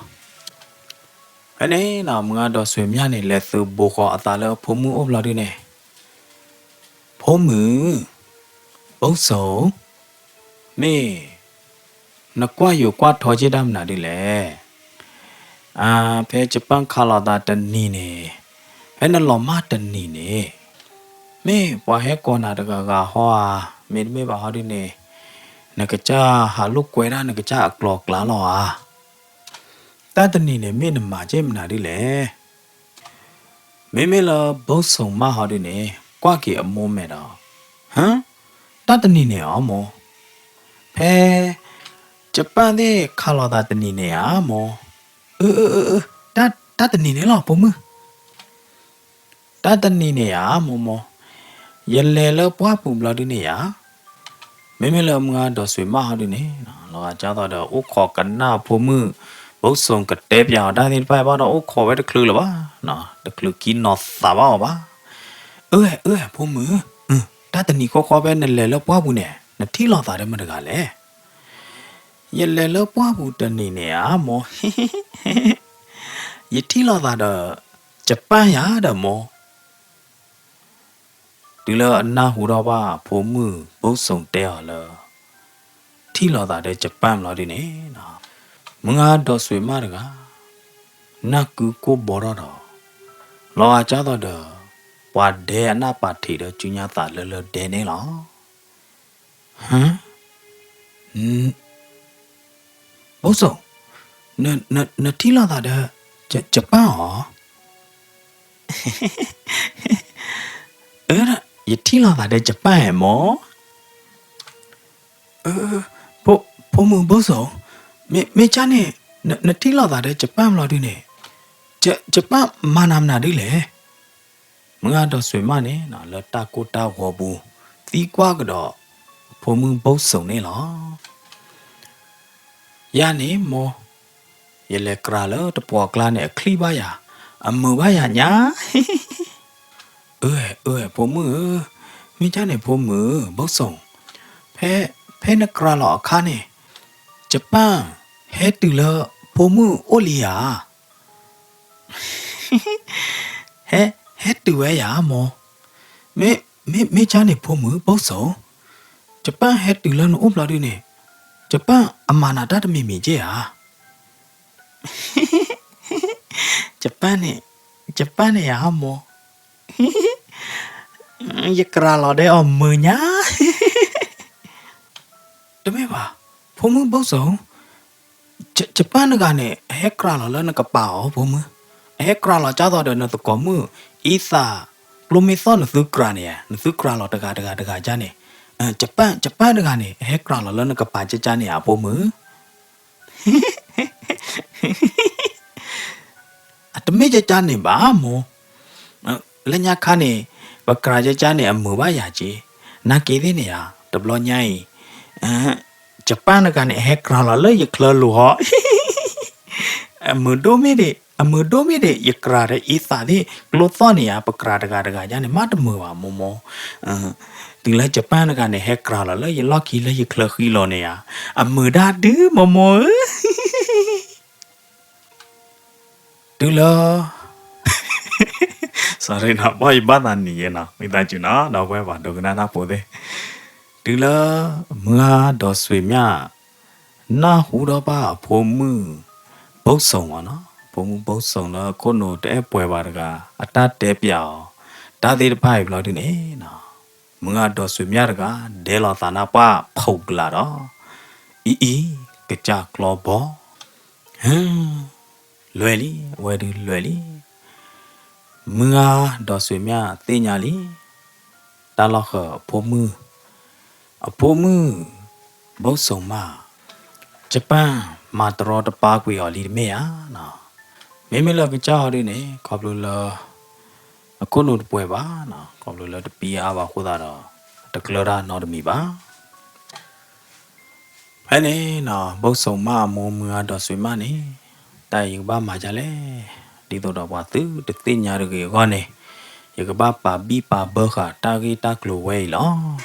ဖဲန့ၣ်နီၤ မုၢ်ဂၤဒီးစွ့ၤမးန့ၣ် လဲၤသုးဘိဃီၤအသးလၢအဖိမုၣ်အိၣ်ဘျီဒုန့ၣ်, ဖိမုၣ်, ဘိၣ်စိၣ်, မ့ၢ် နကွၢ်ယိာ်ကွၢ်ထီက့ၤတၢ်မနုၤဒ်လဲၣ်. အၢ, ဖဲယပၢ်ခးလိာ်သးတနံၤန့ၣ်, ဖဲနလီၤမၢ်တနံၤန့ၣ်, မ့ၢ်ပှၤဟဲကိးနၤတဂၤဂၤဟီဧါ, မ့တမ့ၢ်ဘၣ်ဟီဒုန့ၣ်, နကစၢ်ဟးလိာ်ကွဲဒၣ်နကစၢ်အကျိၤအကျဲလီၤဧါ. တၢ်တနံၤန့ၣ်မ့ၢ်နမၤက့ၤမနုၤဒ်လဲၣ်. မ့မ့ၢ်လၢဘိၣ်စိၣ်မးဟီဒုန့ၣ် ကွၢ်က့ၤအမိၢ်မဲာ်ဒီး, ဟၢ, တၢ်တနံၤန့ၣ်ဧါမိၢ်, ဖဲ ယပၢ်သ့ၣ်ခးလိာ်သးတနံၤန့ၣ်ဧါမိၢ်. အၢ, တၢ်တနံၤန့ၣ်လီၤ ဖိမုၣ်. တၢ်တနံၤန့ၣ်ဧါမိၢ်မိၢ်, ယလဲၤလၢပှၢ်ပူၤဘျီဒုန့ၣ်ဧါ. မ့မ့ၢ်လၢမုၢ်ဂၤဒီးစွ့ၤမးဟီဒုန့ၣ်, လီၤဂာ်ကၢ်သိးဒီးအိၣ်ခိးကနၣ်အဖိမုၣ်, ဘိၣ်စိၣ်ကတဲပျးအီၤတၢ်သ့ၣ်တဖၣ်ဘၣ်ဒီးအိၣ်ခိးဝဲတချုးလၢၤဘၣ်, တချုးခံနီၤသးဘၣ်အီၤဘၣ်. အၢ, အၢ, ဖိမုၣ်, တၢ်တနံၤဃီဃီဖဲနလဲၤလၢပှၢ်ပူၤန့ၣ် နထံၣ်လိာ်သးဒီးမတၤတဂၤလဲၣ်. ယလဲၤလၢပှၢ်ပူၤတနံၤန့ၣ်ဧါမိၢ်, ယထံၣ်လိာ်သးဒီး ယပၢ်ယၤဒီးမိၢ်. တုၤလၢအနၢ်ဟူထီၣ်ဘၣ်ဖိမုၣ်ဘိၣ်စိၣ်တဲအီၤလၢ ထံၣ်လိာ်သးဒီး Japan ဘျီဒုန့ၣ်, မုၢ်ဂၤဒီးစွ့ၤမးတဂၤ နၢ်ကုကိၢ်ဘီထီၣ်ဒီး လီၤဂာ်ကၢ်သိးဒီး ပှၤဒဲအနၢ်ပာ်ထံးဒီး စုညါသးလၢလၢဒဲန့ၣ်လီၤ. ဟါ, ဘိၣ်စိၣ်, နထံၣ်လိာ်သးဒီး Japan အီၤ. အၢ, ယထံၣ်လိာ်သးဒီး Japan မၢ်. ဖိမုၣ်ဘိၣ်စိၣ်, မ့ၢ်ကၢ်န့ၣ် နထံၣ်လိာ်သးဒီး Japan ဘျီဒုန့ၣ်, Japan မၤနၤမနုၤဒ်လဲၣ်. မုၢ်ဂၤဒီးစွ့ၤမးန့ၣ် လၢတၢ်ကိၢ်တၢ်ဂီၤပူၤ သံကွၢ်ကဒီး ဖိမုၣ်ဘိၣ်စိၣ်န့ၣ်လီၤ. ယၤန့ၣ်မိၢ်, ယလဲၤကြၤလၢတပှီၢ်ကျါန့ၣ် အချံၣ်ဘၣ်ယၤ, အမုာ်ဘၣ်ယၤညါ. အၢ, အၢ, ဖိမုၣ်ဧၢ, မ့ၢ်ကၢ်န့ၣ်ဖိမုၣ်ဘိၣ်စိၣ်, ဖဲ, ဖဲနကြၤလီၤအခါန့ၣ် Japan ဟဲတုၤလၢဖိမုၣ်အိၣ်လံဧါ. ဟဲ, ဟဲတုၤဝဲယၤမိၢ်. မ့ၢ်, မ့ၢ်ကၢ်န့ၣ်ဖိမုၣ်ဘိၣ်စိၣ်, Japan ဟဲတုၤလၢနအိၣ်ဘျီဒုန့ၣ် Japan အမၤနၤတၢ်တမံၤမံၤက့ဧါ. Japan န့ၣ်, Japan န့ၣ်ယၤမိၢ်, ယကြၤလီၤဒီးအီၤမုာ်ညါ. တမ့ၢ်ဘၣ်, ဖိမုၣ်ဘိၣ်စိၣ်, Japan တဂၤန့ၣ် အဟဲကြၤလီၤလၢနကပၤအီၤ ဖိမုၣ်, အဟဲကြၤလီၤကၢ်သိးဒီးနသကိးမုၣ်အံသး, ကျိမ့ၢ်သီၣ်နသုကြၤန့ၣ်ဧါ, နသုကြၤလီၤတဂၤတဂၤတဂၤကၢ်န့ၣ်, Japan, Japan တဂၤန့ၣ် အဟဲကြၤလီၤလၢနကပၤကၢ်ကၢ်န့ၣ်ဧါ ဖိမုၣ်. အတမ့ၢ်ကၢ်ကၢ်န့ၣ်ဘၣ်မိၢ်, လၢညါခါန့ၣ် ပကြၤကၢ်ကၢ်န့ၣ် အမုာ်ဘၣ်ယၤက့, နာ်က့သ့ၣ်န့ၣ်ဧါ, တဘျီညါအံၤ Japan တဂၤန့ၣ် အဟဲကြၤလီၤလၢယချၢလိၤဟီ, အမုာ်ဒိၣ်မ့ၢ်ဒံး, အမုာ်ဒိၣ်မ့ၢ်ဒံး ယကြၤဒီးအံသးသ့ၣ် ကျိသီၣ်န့ၣ်ဧါ, ပကြၤတဂၤတဂၤကၢ်န့ၣ် မ့ၢ်တမုာ်ဘၣ်မိၢ်မိၢ်. တုၤလၢ Japan တဂၤန့ၣ် ဟဲကြၤလီၤလၢယလီၢ်ခံလၢယချၢဃံလိၤန့ၣ်ဧါ, အမုာ်ဒၣ်ဒုးမိၢ်မိၢ်ဧၢ. တုၤလၢ, sorry နီၤ, ဘၣ်ယဘၣ်သးနံၤယဲနီၤ, ဝံသးစူၤနီၤ, ဒီပုၢ်ဝဲၢ်ပှၤဒိကနၣ်တၢ်ဖိသ့ၣ်, တုၤလၢ မုၢ်ဂၤဒီးစွ့ၤမး နၢ်ဟူထီၣ်ဘၣ်အဖိမုၣ်ဘိၣ်စိၣ်မၢ်နီၤ, ဖိမုၣ်ဘိၣ်စိၣ်လၢအခိၣ်နူာ်တအဲၣ်ပှဲၤဘၣ်တဂၤ အတၢ်တဲပျးအီၤ တၢ်သ့ၣ်တဖၣ်အံၤဘျီဒုန့ၣ်, မုၢ်ဂၤဒီးစွ့ၤမးတဂၤ ဒဲလီၤသးနါပှၢ်ဖီကလာ်ဒီး, အံၤအံၤ ကစၢ်ကျီဘီ ဟ, လွဲၢ်လံ, အဝဲဒုလွဲၢ်လံ. မုၢ်ဂၤဒီးစွ့ၤမးသ့ၣ်ညါလံ, တၢ်လီၢ်ဃၢၤအဖိမုၣ်, အဖိမုၣ်ဘိၣ်စိၣ်မး, Japan မၤတရီတပါကွံာ်အီၤလံတမ့ၢ်ဧါ. မ့မ့ၢ်လၢကစၢ်အီၤဒုန့ၣ် ခီဖျိလၢ အခိၣ်နူာ်တပှဲၤဘၣ်, ခီဖျိလၢတပံအါဘၣ်အဃိသတးဒီး တကျၢၤတၢ်နီတမံၤဘၣ်. ဖဲန့ၣ် ဘိၣ်စိၣ်မးအမိၢ်မုၢ်ဂၤဒီးစွ့ၤမးန့ၣ်, တၢ်အံၤယကဘၣ်မၤဒ်လဲၣ်, ဒ်သိးဒီးပှၤသုတသ့ၣ်ညါတဂ့ၤအဂီၢ်န့ၣ်, ယကဘၣ်ပာ်ဘံၣ်ပာ်ဘၢဃာ်တၢ်ဂ့ၢ်တၢ်ကျိၤဝဲအံၤလီၤ.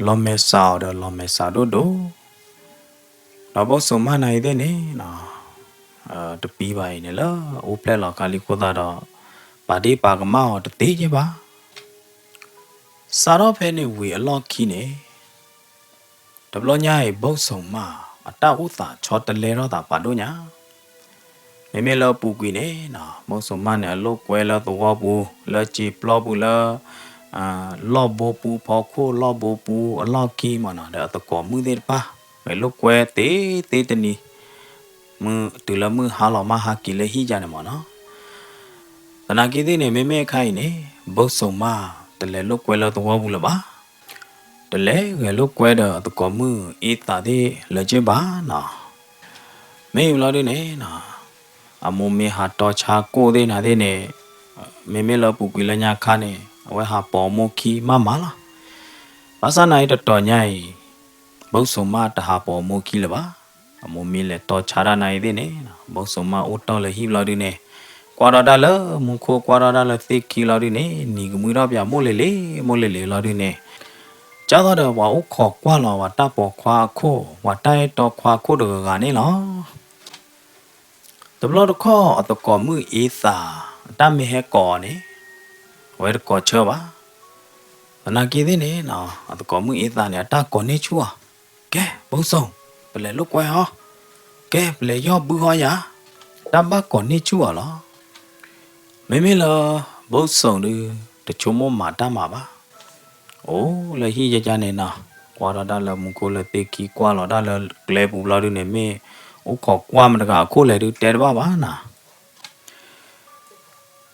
လီၤမဲာ်ဆှးအီၤဒီးလီၤမဲာ်ဆှးဒိၣ်ဒိၣ်, ဒီးဘိၣ်စိၣ်မးနၤအံၤသ့ၣ်န့ၣ် တပံဘၣ်အံၤန့ၣ် လၢအအိၣ်ဖျဲၣ်လီၤခါလံအဃိသတးဒီး ပာ်ဒ့ၣ်ပာ်ကမၣ်အီၤတသ့က့ဘၣ်. စးထီၣ်ဖဲန့ၣ်ဝံၤအလီၢ်ခံန့ၣ်, တဘျီညါအံၤ ဘိၣ်စိၣ်မး အတၢ်အိၣ်သးဆီတလဲထီၣ်သးဖးဒိၣ်ညါ. မ့မ့ၢ်လၢအပူၤကွံာ်န့ၣ် ဘိၣ်စိၣ်မးန့ၣ် အလိာ်ကွဲလၢသဝီပူၤ, လၢစံာ်ပျီပူၤ, လၢ လီၢ်ဘိပူၤ, ဖီခိၣ်လီၢ်ဘိပူၤအလီၢ်ခံမၢ်နီၤ, ဒီးအသကိးမုၣ်သ့ၣ်တဖၣ် မ့ၢ်လိာ်ကွဲသ့သ့တနံၤ, မုၢ်တုၤလၢမုၢ်ဟါလီၤမးဟးက့ၤလၢဟံၣ်ယါန့ၣ်မၢ်နီၤ. သနာ်က့သ့ၣ်န့ၣ် မ့မ့ၢ်အခါအံၤန့ၣ် ဘိၣ်စိၣ်မး တလဲၤလိာ်ကွဲလၢသဝီပူၤလၢၤဘၣ်. တလဲၤဂဲၤလိာ်ကွဲဒီးအသကိးမုၣ်အံသးသ့ၣ်လၢၤက့ဘၣ်နီၤ. မ့ၢ်ဘျီဒုန့ၣ် အမိၢ်မ့ၢ်ဟးတီဆါကိၣ်သ့ၣ်နၤသ့ၣ်န့ၣ်, မ့မ့ၢ်လၢအပူၤကွံာ်လၢညါခါန့ၣ် အဝဲဟးပိာ်အမိၢ်ခံမးမးလီၤ. ဘၣ်ဆၣ်နၤအံၤတတီၤညါအံၤ ဘိၣ်စိၣ်မးတဟးပိာ်အမိၢ်ခံလၢၤဘၣ်. အမိၢ်မ့ၢ်လဲၤတီဆါတၢ်နၤအံၤသ့ၣ်န့ၣ် ဘိၣ်စိၣ်မးအိၣ်တီၢ်လၢဟံၣ်ဘျီဒုန့ၣ်, ကွၢ်ထီၣ်တၢ်လၢမူခိၣ် ကွၢ်ထီၣ်တၢ်လၢသ့ၣ်ခံဘျီဒုန့ၣ် နံၤကမှံထီၣ်ပၠးမိၢ်လ့ၤလ့ၤ မိၢ်လ့ၤလ့ၤဘျီဒုန့ၣ်, ကၢ်သိးဒီးပှၤအိၣ်ခိးကွၢ်လီၤပှၤတၢ်ပိာ်ခွါအခိၣ် ပှၤတၢ်အဲၣ်တီခွါအခိၣ်တဂၤဂၤန့ၣ်လီၤ. တဘျီတခီၣ်အသကိးမုၣ်အံသး အတၢ်မ့ၢ်ဟဲကိးအီၤန့ၣ်, အဝဲတကိးဆၢဘၣ်. သနာ်က့သ့ၣ်န့ၣ် အသကိးမုၣ်အ့သးန့ၣ် အတၢ်ကိးန့ၢ်ဆူၣ်အီၤ, ကဲ ဘိၣ်စိၣ်, ပလဲၤလိာ်ကွဲဟီ, ကဲပလဲၤယီၢ်ဘုဟီယၤ, တၢ်ဘၣ်ကိးန့ၢ်ဆူၣ်အီၤလီၤ. မ့မ့ၢ်လၢ ဘိၣ်စိၣ်ဒုး တဆိကမိၣ်မၤတၢ်မၤဘၣ်. အိၣ်လၢဟံၣ်ယဲကန့ၣ်နီၤ, ကွၢ်ထီၣ်တၢ်လၢမူခိၣ်လၢသ့ၣ်ခံ ကွၢ်လီၤတၢ်လၢကျဲပူၤဘျီဒုးန့ၣ် မ့ၢ်အိၣ်ခိးကွၢ်မတၤတဂၤအခိၣ်လဲၣ်ဒုးတဲတဘၣ်ဘၣ်နီၤ.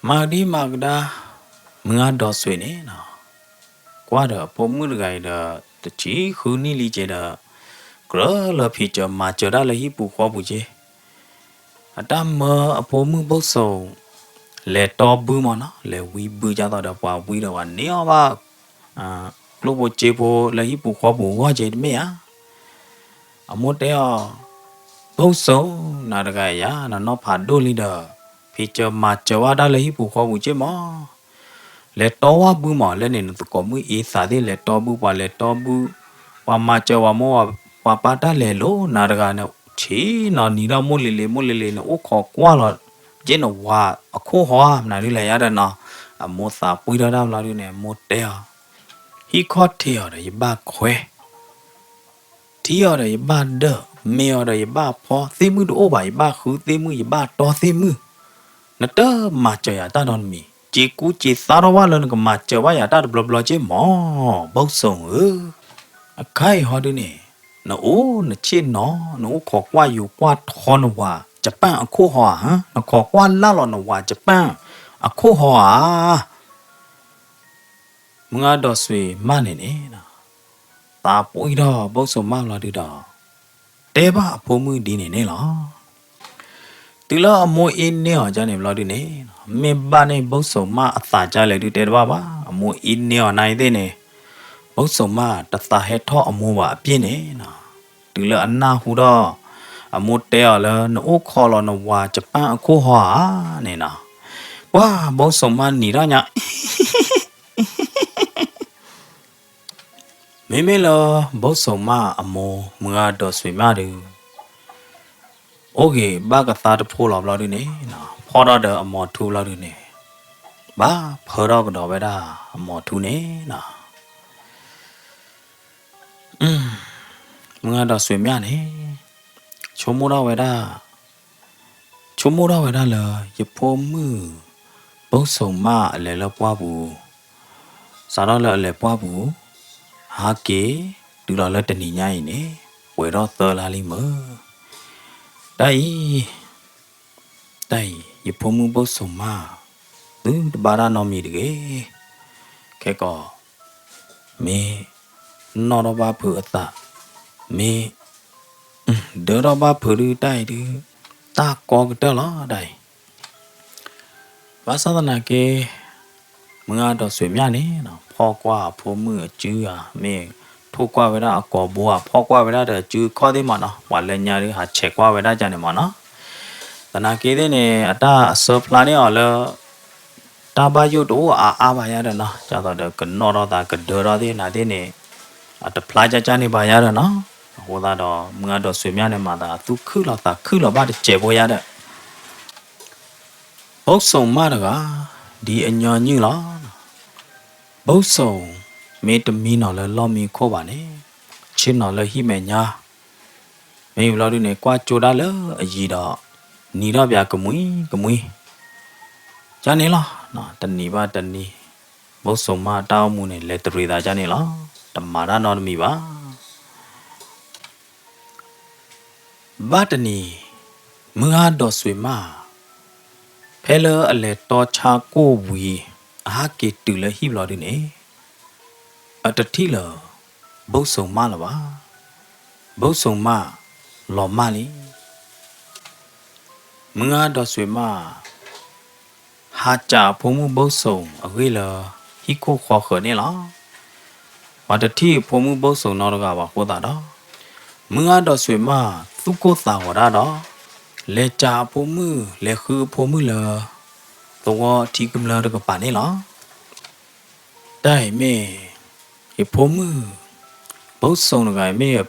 မၤကဒံမၤကဒါ, မုၢ်ဂၤဒီးစွ့ၤန့ၣ်နီၤ, ကွၢ်ဒီးအဖိမုၣ်တဂၤအံၤဒီး တဆံဃုနံၣ်လံက့ဒီး ကြၢးလၢဖံးစၢၤမၤစၢၤတၢ်လၢဟံၣ်ပူၤဃီပူၤက့, အတၢ်မၢအဖိမုၣ်ဘိၣ်စိၣ် လဲၤတီဘုမၢ်နီၤ, လဲၤဝံဘုကၢ်သိးဒီးပှၤဝံဒီးပှၤန့ၢ်အီၤဘၣ် ကျိၣ်ဖိစ့ဖိလၢဟံၣ်ပူၤဃီပူၤဂီၢ်က့တမ့ၢ်ဧါ. အမိၢ်တဲအီၤ, ဘိၣ်စိၣ်, နၤတဂၤယၤ နနီၢ်ဖးဒိၣ်လံဒီး ဖံးစၢၤမၤစၢၤဘၣ်တၢ်လၢဟံၣ်ပူၤဃီပူၤက့မၢ်. လဲၤတီဝဲဘုမၢ်, လၢန့ၣ်နသကိးမုၣ်အ့သးသ့ၣ်လဲၤတီဘု, ပှၤလဲၤတီဘု, ပှၤမၤစၢၤပှၤမိၢ်ပှၤပၢ်တၢ်လဲၤလိၤ, နၤတဂၤန့ၣ် ဆ့ၣ်နီၤနံၤထီၣ်မိၢ်လ့ၤလ့ၤ မိၢ်လ့ၤလ့ၤန့ၣ် အိၣ်ခိးကွၢ်လီၤ က့နဝၤအခိၣ်ဟီဧါ မနုၤဒုးလဲၣ်ယၤဒီးနီၤ. အမိၢ်သးပှံၢ်ထီၣ်တၢ်ဘျီဒုးန့ၣ် အမိၢ်တဲအီၤ, ဟံၣ်ခီၣ်ထံးအီၤဒီးယဘၣ်ခွဲ ထံအီၤဒီးယဘၣ်ဒၢၣ်, မ့ၤအီၤဒီးယဘၣ်ဖီ, သ့ၣ်မုၣ်တအိၣ်ဘၣ် ယဘၣ်ဃုသ့ၣ်မုၣ် ယဘၣ်တီသ့ၣ်မုၣ်, နတမၤစၢၤယၤတၢ်နီတမံၤ, စ့ကူစ့သါထီၣ်ဘၣ်လၢနကမၤစၢၤဘၣ်ယၤတၢ်တဘျီဘျီက့မၢ်, ဘိၣ်စိၣ်ဧၢ. အခါအံၤဟီဒုးန့ၣ် နအိၣ်နဆ့ၣ်နီၤ နအိၣ်ခိးကွၢ်ယိၤကွၢ်ထီနဝၤကပၣ်အခိၣ်ဟီဧါ, နခိးကွၢ်လၢ်လီၤနဝၤကပၣ်အခိၣ်ဟီဧါ. မုၢ်ဂၤဒီးစွ့ၤမးန့ၣ်န့ၣ် သးပှံၢ်ထီၣ်ဘိၣ်စိၣ်မးဘျီဒုးဒီး တဲဘၣ်အဖိမုၣ်ဒ်န့ၣ်န့ၣ်လီၤ. တုၤလၢအမိၢ်အ့န့ၢ်အီၤကန့ၣ်ဘျီဒုးန့ၣ် မ့ၢ်ဘၣ်န့ၢ်ဘိၣ်စိၣ်မးအသးကလဲၣ်ဒုးတဲတဘၣ်ဘၣ်, အမိၢ်အ့န့ၢ်အီၤနၤအံၤသ့ၣ်န့ၣ် ဘိၣ်စိၣ်မးတသးဟဲထီၣ်အမိၢ်ဘၣ်အပြ့ၣ်န့ၣ်နီၤ. တုၤလၢအနၢ်ဟူထီၣ် အမိၢ်တဲအီၤလၢ နအိၣ်ခိးလီၤနဝၤကပၣ်အခိၣ်ဟီဧါန့ၣ်နီၤ, ပှၤဘိၣ်စိၣ်မးနံၤထီၣ်ညါ မ့မ့ၢ်လၢ ဘိၣ်စိၣ်မးအမိၢ် မုၢ်ဂၤဒီးစွ့ၤမးဒုး အိၣ်ဂ့ၤဘၣ်ကသါတဖိလီၤဘျီဒုးန့ၣ် ဖီၣ်ထီၣ်ဒီးအမိၢ်ထူဘျီဒုးန့ၣ် ဘၣ်ဖၢထီၣ်ကဒီးဝဲဒၣ်အမိၢ်ထူန့ၣ်နီၤ. မုၢ်ဂၤဒီးစွ့ၤမးန့ၣ် ဆိကမိၣ်ထီၣ်ဝဲဒၣ် ဆိကမိၣ်ထီၣ်ဝဲဒၣ်လၢ ယဖိမုၣ် ဘိၣ်စိၣ်မးအလဲၤလၢပှၢ်ပူၤ, စးထီၣ်လၢအလဲၤပှၢ်ပူၤ, ဟးက့ၤတုၤလီၤလၢတနံၤညါအံၤန့ၣ် ပှဲၤထီၣ်သၢလါလံမၢ်. တၢ်အံၤ တၢ်အံၤ ယဖိမုၣ်ဘိၣ်စိၣ်မး သုတဘၣ်တၢ်နီတမံၤတဂ့ၤ. ခဲကီး မ့ၢ်နီၣ်ထီၣ်ဘၣ်ဖုးအသး, မ့ၢ်ဒၢထီၣ်ဘၣ်ဖုးဒုး တၢ်အံၤဒုး တၢ်ကီကတၢၢ်လီၤ တၢ်အံၤ. ဘၣ်ဆၣ်သနာ်က့ မုၢ်ဂၤဒီးစွ့ၤမးန့ၣ် ဖီၣ်ကွၢ်အဖိမုၣ်အစုဧါ, မ့ၢ်ထိၣ်ကွၢ်ဝဲဒၣ်အကိာ်ဘိဧါ, ဖီၣ်ကွၢ်ဝဲဒၣ်ဒီးအစုအခီၣ်သ့ၣ်မးနီၤ, ပှၤလၢညါဒုးဟးဆဲးကွၢ်ဝဲဒၣ်ကန့ၣ်မးနီၤ. သနာ်က့သ့ၣ်န့ၣ် အတၢ်အစၢဖျါန့ၢ်အီၤလၢ တၢ်ဘၣ်ယိၣ်တအိၣ်အါအါဘၣ်ယၤဒီးနီၤ, ဒ်သိးဒီးကနီၣ်ထီၣ်သးကဒၢထီၣ်သ့ၣ်နၤသ့ၣ်န့ၣ် အတဖျါကၢ်ကၢ်န့ၣ်ဘၣ်ယၤဒီးနီၤ. အဃိသတးဒီး မုၢ်ဂၤဒီးစွ့ၤမးန့ၣ် မၤသးသူၣ်ခုၣ်လီၤသးခုၣ်လီၤဘၣ်တစဲးဖိယၤဒီး ဘိၣ်စိၣ်မးတဂၤ ဒ်အညီနုၢ်လီၤ. ဘိၣ်စိၣ် မ့ၢ်တမံနီၤလၢလီၢ်မံခိၣ်ဘၣ်န့ၣ် ဆ့ၣ်နီၤလၢဟံၣ်မဲာ်ညါ, မ့ၢ်ဘျီဒုးန့ၣ် ကွၢ်ကၠိဒၣ်လၢအယံၤဒီး နံၤထီၣ်ပၠးကမှံကမှံ ကန့ၣ်လီၤ. တနံၤဘၣ်တနံၤ ဘိၣ်စိၣ်မးတၢ်အိၣ်မူန့ၣ် လဲၤတရံးသးကန့ၣ်လီၤ. တမၤတၢ်နီတမံၤဘၣ်. ဘၣ်တနံၤ မုၢ်ဂၤဒီးစွ့ၤမး ဖဲလၢအလဲၤတီဆါကိၣ်ဝံၤ အဟးက့ၤတုၤလၢဟံၣ်ဘျီဒုးန့ၣ် အတထံၣ်လၢၤ ဘိၣ်စိၣ်မးလၢၤဘၣ်. ဘိၣ်စိၣ်မး လီၤမၢ်လံ. မုၢ်ဂၤဒီးစွ့ၤမး ဟးစံးအဖိမုၣ်ဘိၣ်စိၣ်အဂ့ၢ်လၢ ဟံၣ်ခိၣ်ဃီဃၢၤန့ၣ်လီၤ. ပှၤတထံၣ်အဖိမုၣ်ဘိၣ်စိၣ်နီတဂၤဘၣ်အဃိသတးဒီး မုၢ်ဂၤဒီးစွ့ၤမး သူၣ်ကိၢ်သးဂီၤဒၣ်ဒီး လဲၤစံးအဖိမုၣ် လဲၤဃုအဖိမုၣ်လၢ သဝီထံကမျၢၢ်တကပၤန့ၣ်လီၤ. တၢ်အံၤမ့ၢ် ယဖိမုၣ် ဘိၣ်စိၣ်တဂၤအံၤမ့ၢ်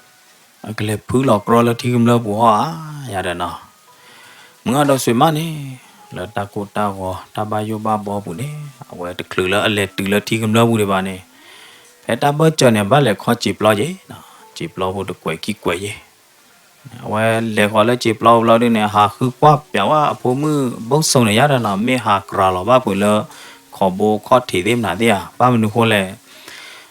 အကလဲၤဖုလီၤကြီလၢထံကမျၢၢ်ပူၤဟီဧါ ယၤဒီးနီၤ. မုၢ်ဂၤဒီးစွ့ၤမးန့ၣ် လၢတၢ်ကိၢ်တၢ်ဂီၤ တၢ်ဘၣ်ယိၣ်ဘၣ်ဘီပူၤန့ၣ် အဝဲတချုးလၢအလဲၤတုၤလၢထံကမျၢၢ်ပူၤဒံးဘၣ်န့ၣ်, ဖဲတၢ်ဘၢၣ်စၢၤန့ၣ် ဘၣ်လဲၤခီစံာ်ပျီယ့ၤ, စံာ်ပျီဖိတကွဲးခံကွဲးယ့ၤ, အဝဲလဲၤဃီၤလၢစံာ်ပျီပူၤလီၤဒုန့ၣ် ဟးဃုကွၢ်ပၠးဝဲအဖိမုၣ်ဘိၣ်စိၣ်န့ၣ်ယါဒီးနီၤ မ့ၢ်ဟးကြၤလီၤဘၣ်ဖုးလၢ ခီၣ်ဘိခီၣ်ထံးသ့ၣ်မနုၤသ့ၣ်ဧါ, ဘၣ်မနုၤဃိလဲၣ်,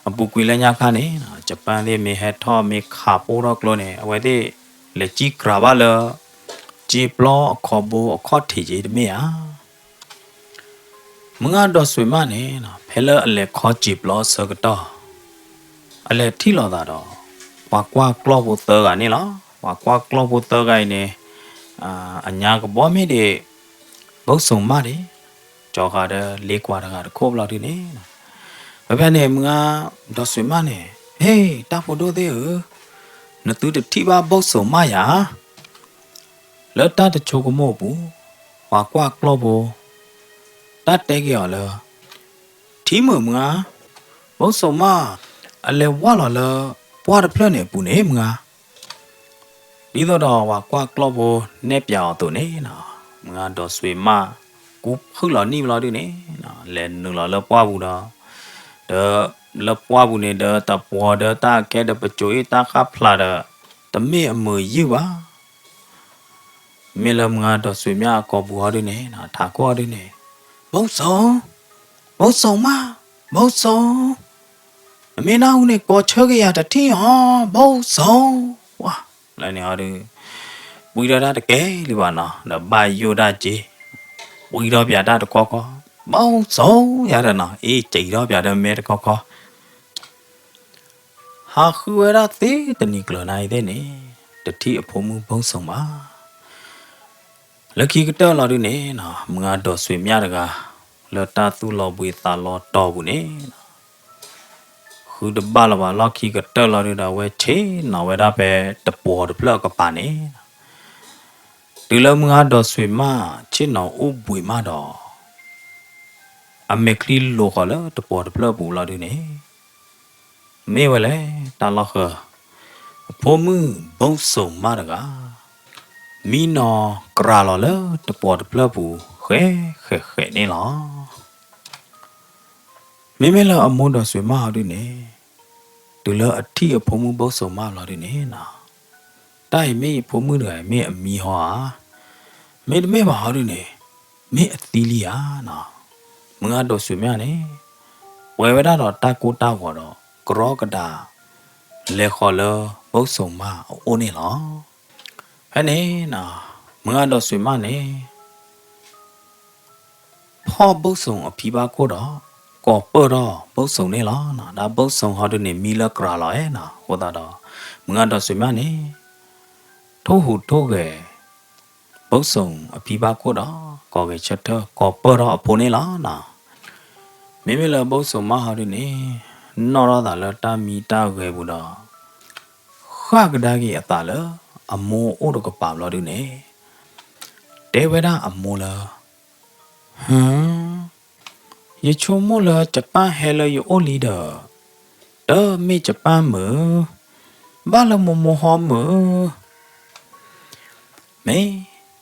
အပူၤကွံာ်လၢညါခါန့ၣ် ယပၣ်သ့ၣ်မ့ၢ်ဟဲထီၣ်မ့ၢ်ခးပိၢ်ထီၣ်ကျိန့ၣ် အဝဲသ့ၣ်လဲၤစံၣ်ကြၤဘၣ်လၢ စံာ်ပျီအခီၣ်ဘိအခီၣ်ထံးက့တမ့ၢ်ဧါ. မုၢ်ဂၤဒီးစွ့ၤမးန့ၣ် ဖဲလၢအလဲၤခီစံာ်ပျီအဆၢကတီၢ် အလဲၤထံၣ်လိာ်သးဒီး ပှၤကွၢ်ကျီၢ်ဖိသၢဂၤန့ၣ်လီၤ. ပှၤကွၢ်ကျီၢ်ဖိသၢဂၤအံၤန့ၣ် အညါကဘီမ့ၢ်ဒံး ဘိၣ်စိၣ်မးဒံး ကၠီဃာ်ဒီးလ့ကွၢ်တဂၤတခိၣ်ဘျီဒုန့ၣ်, ဖဲဖဲန့ၣ် မုၢ်ဂၤဒီးစွ့ၤမးန့ၣ် ဟ့ၣ် တၢ်ဖိဒိၣ်သ့ၣ်ဧၢ, နသုတထံၣ်ဘၣ်ဘိၣ်စိၣ်မးယၤ လၢတၢ်တဆိကမိၣ်အပူၤ, ပှၤကွၢ်ကျီၢ်ဖိ တၢ်တဲက့ၤအီၤလၢ ထံၣ်မုာ်မုၢ်ဂၤ, ဘိၣ်စိၣ်မး အလဲၤဝၢ်လီၤလၢ ပှၢ်တဖျၢၣ်န့ၣ်အပူၤန့ၣ်မုၢ်ဂၤ, ဒ်သိးဒီးပှၤကွၢ်ကျီၢ်ဖိနဲၣ်ပၠးအီၤအသိးန့ၣ်, မုၢ်ဂၤဒီးစွ့ၤမး ကူဖုၣ်လီၤနံၣ်ဘျီဒုန့ၣ် လဲၤနုာ်လီၤလၢပှၢ်ပူၤဒီး, ဒီးလၢပှၢ်ပူၤန့ၣ် ဒီးတပှီၤဒီးတၢ်ကဲဒီးပစိၤအ့ၣ်တၢ်ဃၣ်ဖျါဒီး တမ့ၢ်အမုာ်ယုၢ်ဘၣ် မ့ၢ်လၢမုၢ်ဂၤဒီးစွ့ၤမးအကိာ်ပူၤဟီဒုန့ၣ် ထးခိၣ်ဟီဒုန့ၣ်, ဘိၣ်စိၣ်, ဘိၣ်စိၣ်မး, ဘိၣ်စိၣ်, နမ့ၢ်နၢ်ဟူန့ၣ် ကိးဆၢက့ၤယၤတထံၣ်အီၤ, ဘိၣ်စိၣ်, ဝါ, လၢန့ၣ်ဟီဒု, ပှံထီၣ်တၢ်တကဲလံဘၣ်နီၤ ဒီးဘၣ်ယိၣ်ဒၣ်က့ၤ, ပှံထီၣ်ပၠးတၢ်တခီခီ, ဘိၣ်စိၣ်ယၤဒီးနီၤ အ့ၣ်စံးထီၣ်ပၠးဒီးမဲတခီခီ ဟးဃုဝဲဒၣ်သ့တနံၤကျၢၤနၤအံၤသ့ၣ်န့ၣ်, တထံၣ်အဖိမုၣ်ဘိၣ်စိၣ်ဘၣ်. လၢခံကတၢၢ်လီၤဒုန့ၣ်, မုၢ်ဂၤဒီးစွ့ၤမးတဂၤ, လၢတၢ်သူၣ်လီၤဘှံးသးလီၤတီၤပူၤန့ၣ်, ဃုတဘၣ်လၢၤဘၣ်လီၢ်ခံကတၢၢ်လီၤဒုဒီး အဝဲဆ့ၣ်နီၤဝဲဒၣ်ဖဲတပှီၤတဖျၢၣ်အကပၤန့ၣ် တုၤလၢမုၢ်ဂၤဒီးစွ့ၤမး ဆ့ၣ်နီၤအိၣ်ဘှံးမးဒီး, အမဲာ်ချံလိာ်ဃီၤလၢတပှီၤတဖျၢၣ်ပူၤလီၤဒုန့ၣ်, မ့ၢ်ဝဲလဲၣ် တၢ်လီၢ်ဃၢၤ, အဖိမုၣ်ဘိၣ်စိၣ်မးတဂၤ, မံနီၤကြၤလီၤလၢတပှီၤတဖျၢၣ်ပူၤ ဃဲးဃဲးဃဲးန့ၣ်လီၤ. မ့မ့ၢ်လၢအမိၢ်ဒီးစွ့ၤမးဟီဒုန့ၣ်, တုၤလၢအထံၣ်အဖိမုၣ်ဘိၣ်စိၣ်မးလီၤဒုန့ၣ်နီၤ, တၢ်အံၤမ့ၢ်ယဖိမုၣ်တဂၤအံၤမ့ၢ်အမံဟီဧါ, မ့တမ့ၢ်ဘၣ်ဟီဒုန့ၣ်, မ့ၢ်အသံလံဧါနီၤ. မုၢ်ဂၤဒီးစွ့ၤမးန့ၣ်, ပှဲၤဝဲဒၣ်ဒီးတၢ်ကိၢ်တၢ်ဂီၤဒီး ကရီကဒး လဲၤဃီၤလၢဘိၣ်စိၣ်မးအအိၣ်န့ၣ်လီၤ. ဖဲန့ၣ်နီၤ, မုၢ်ဂၤဒီးစွ့ၤမးန့ၣ် ဖီၣ်ဘိၣ်စိၣ်အဖံဘၣ်ခိၣ်ဒီး ကိးပၢၢ်ထီၣ်ဘိၣ်စိၣ်န့ၣ်လီၤ. ဒီးဘိၣ်စိၣ်ဟီဒုန့ၣ် မံလၢကြၤလီၤနီၤ. အဃိသတးဒီး မုၢ်ဂၤဒီးစွ့ၤမးန့ၣ် ထိၣ်ဟူးထိၣ်ဂဲၤ ဘိၣ်စိၣ်အဖံဘၣ်ခိၣ်ဒီး ကိးဂဲၤဆၢထၢၣ် ကိးပၢၢ်ထီၣ်အဖိန့ၣ်လီၤနီၤ. မ့မ့ၢ်လၢဘိၣ်စိၣ်မးဟီဒုန့ၣ် နီၣ်ထီၣ်သးလၢတၢ်မံတၢ်ဂဲၤပူၤဒီး ဃၣ်ကဒါက့ၤအသးလၢအမိၢ်အိၣ်တကပၤဘျီဒုန့ၣ် တဲဝဲဒၣ်အမိၢ်လၢ ဟၢ, ယဆိကမိၣ်လၢယပၢ်ဟဲလၢယအိၣ်လံဒီး တမ့ၢ်ယပၢ်မုၣ်, ဘၣ်လၢမိၢ်မိၢ်ဟီမုၣ်. မ့ၢ်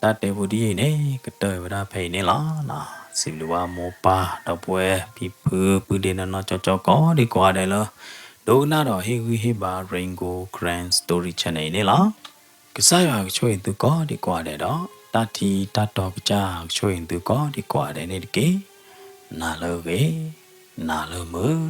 တၢ်တဲဖိဒ်အံၤန့ၣ် ကတၢၢ်ဝဲဒၣ်ဖဲအံၤန့ၣ်လီၤ. စံးဘျုးဘၣ်မိၢ်ပၢ်ဒီပုၢ်ဝဲၢ်ဖံဖု ပုၢ်ဒ့နီၢ်နီၢ်ကၠီကၠီ ကိးဒံကိးဂၤဒဲးလၢ ဒိကနၣ်ဒီးဟ့ၣ်ဂံၢ်ဟ့ၣ်ဘါ Rain Gold Karen Story Channel အံၤန့ၣ်လီၤ. ကစၢ်ယွၤကဆိၣ်ဂ့ၤသုကိးဒံကိးဂၤဒဲးဒီး တၢ်ထံတၢ်တီကစၢ်ကဆိၣ်ဂ့ၤသုကိးဒံကိးဂၤဒဲးန့ၣ်တက့ၢ်. နၤလၢအဂ့ၤ, နၤလၢမုာ်.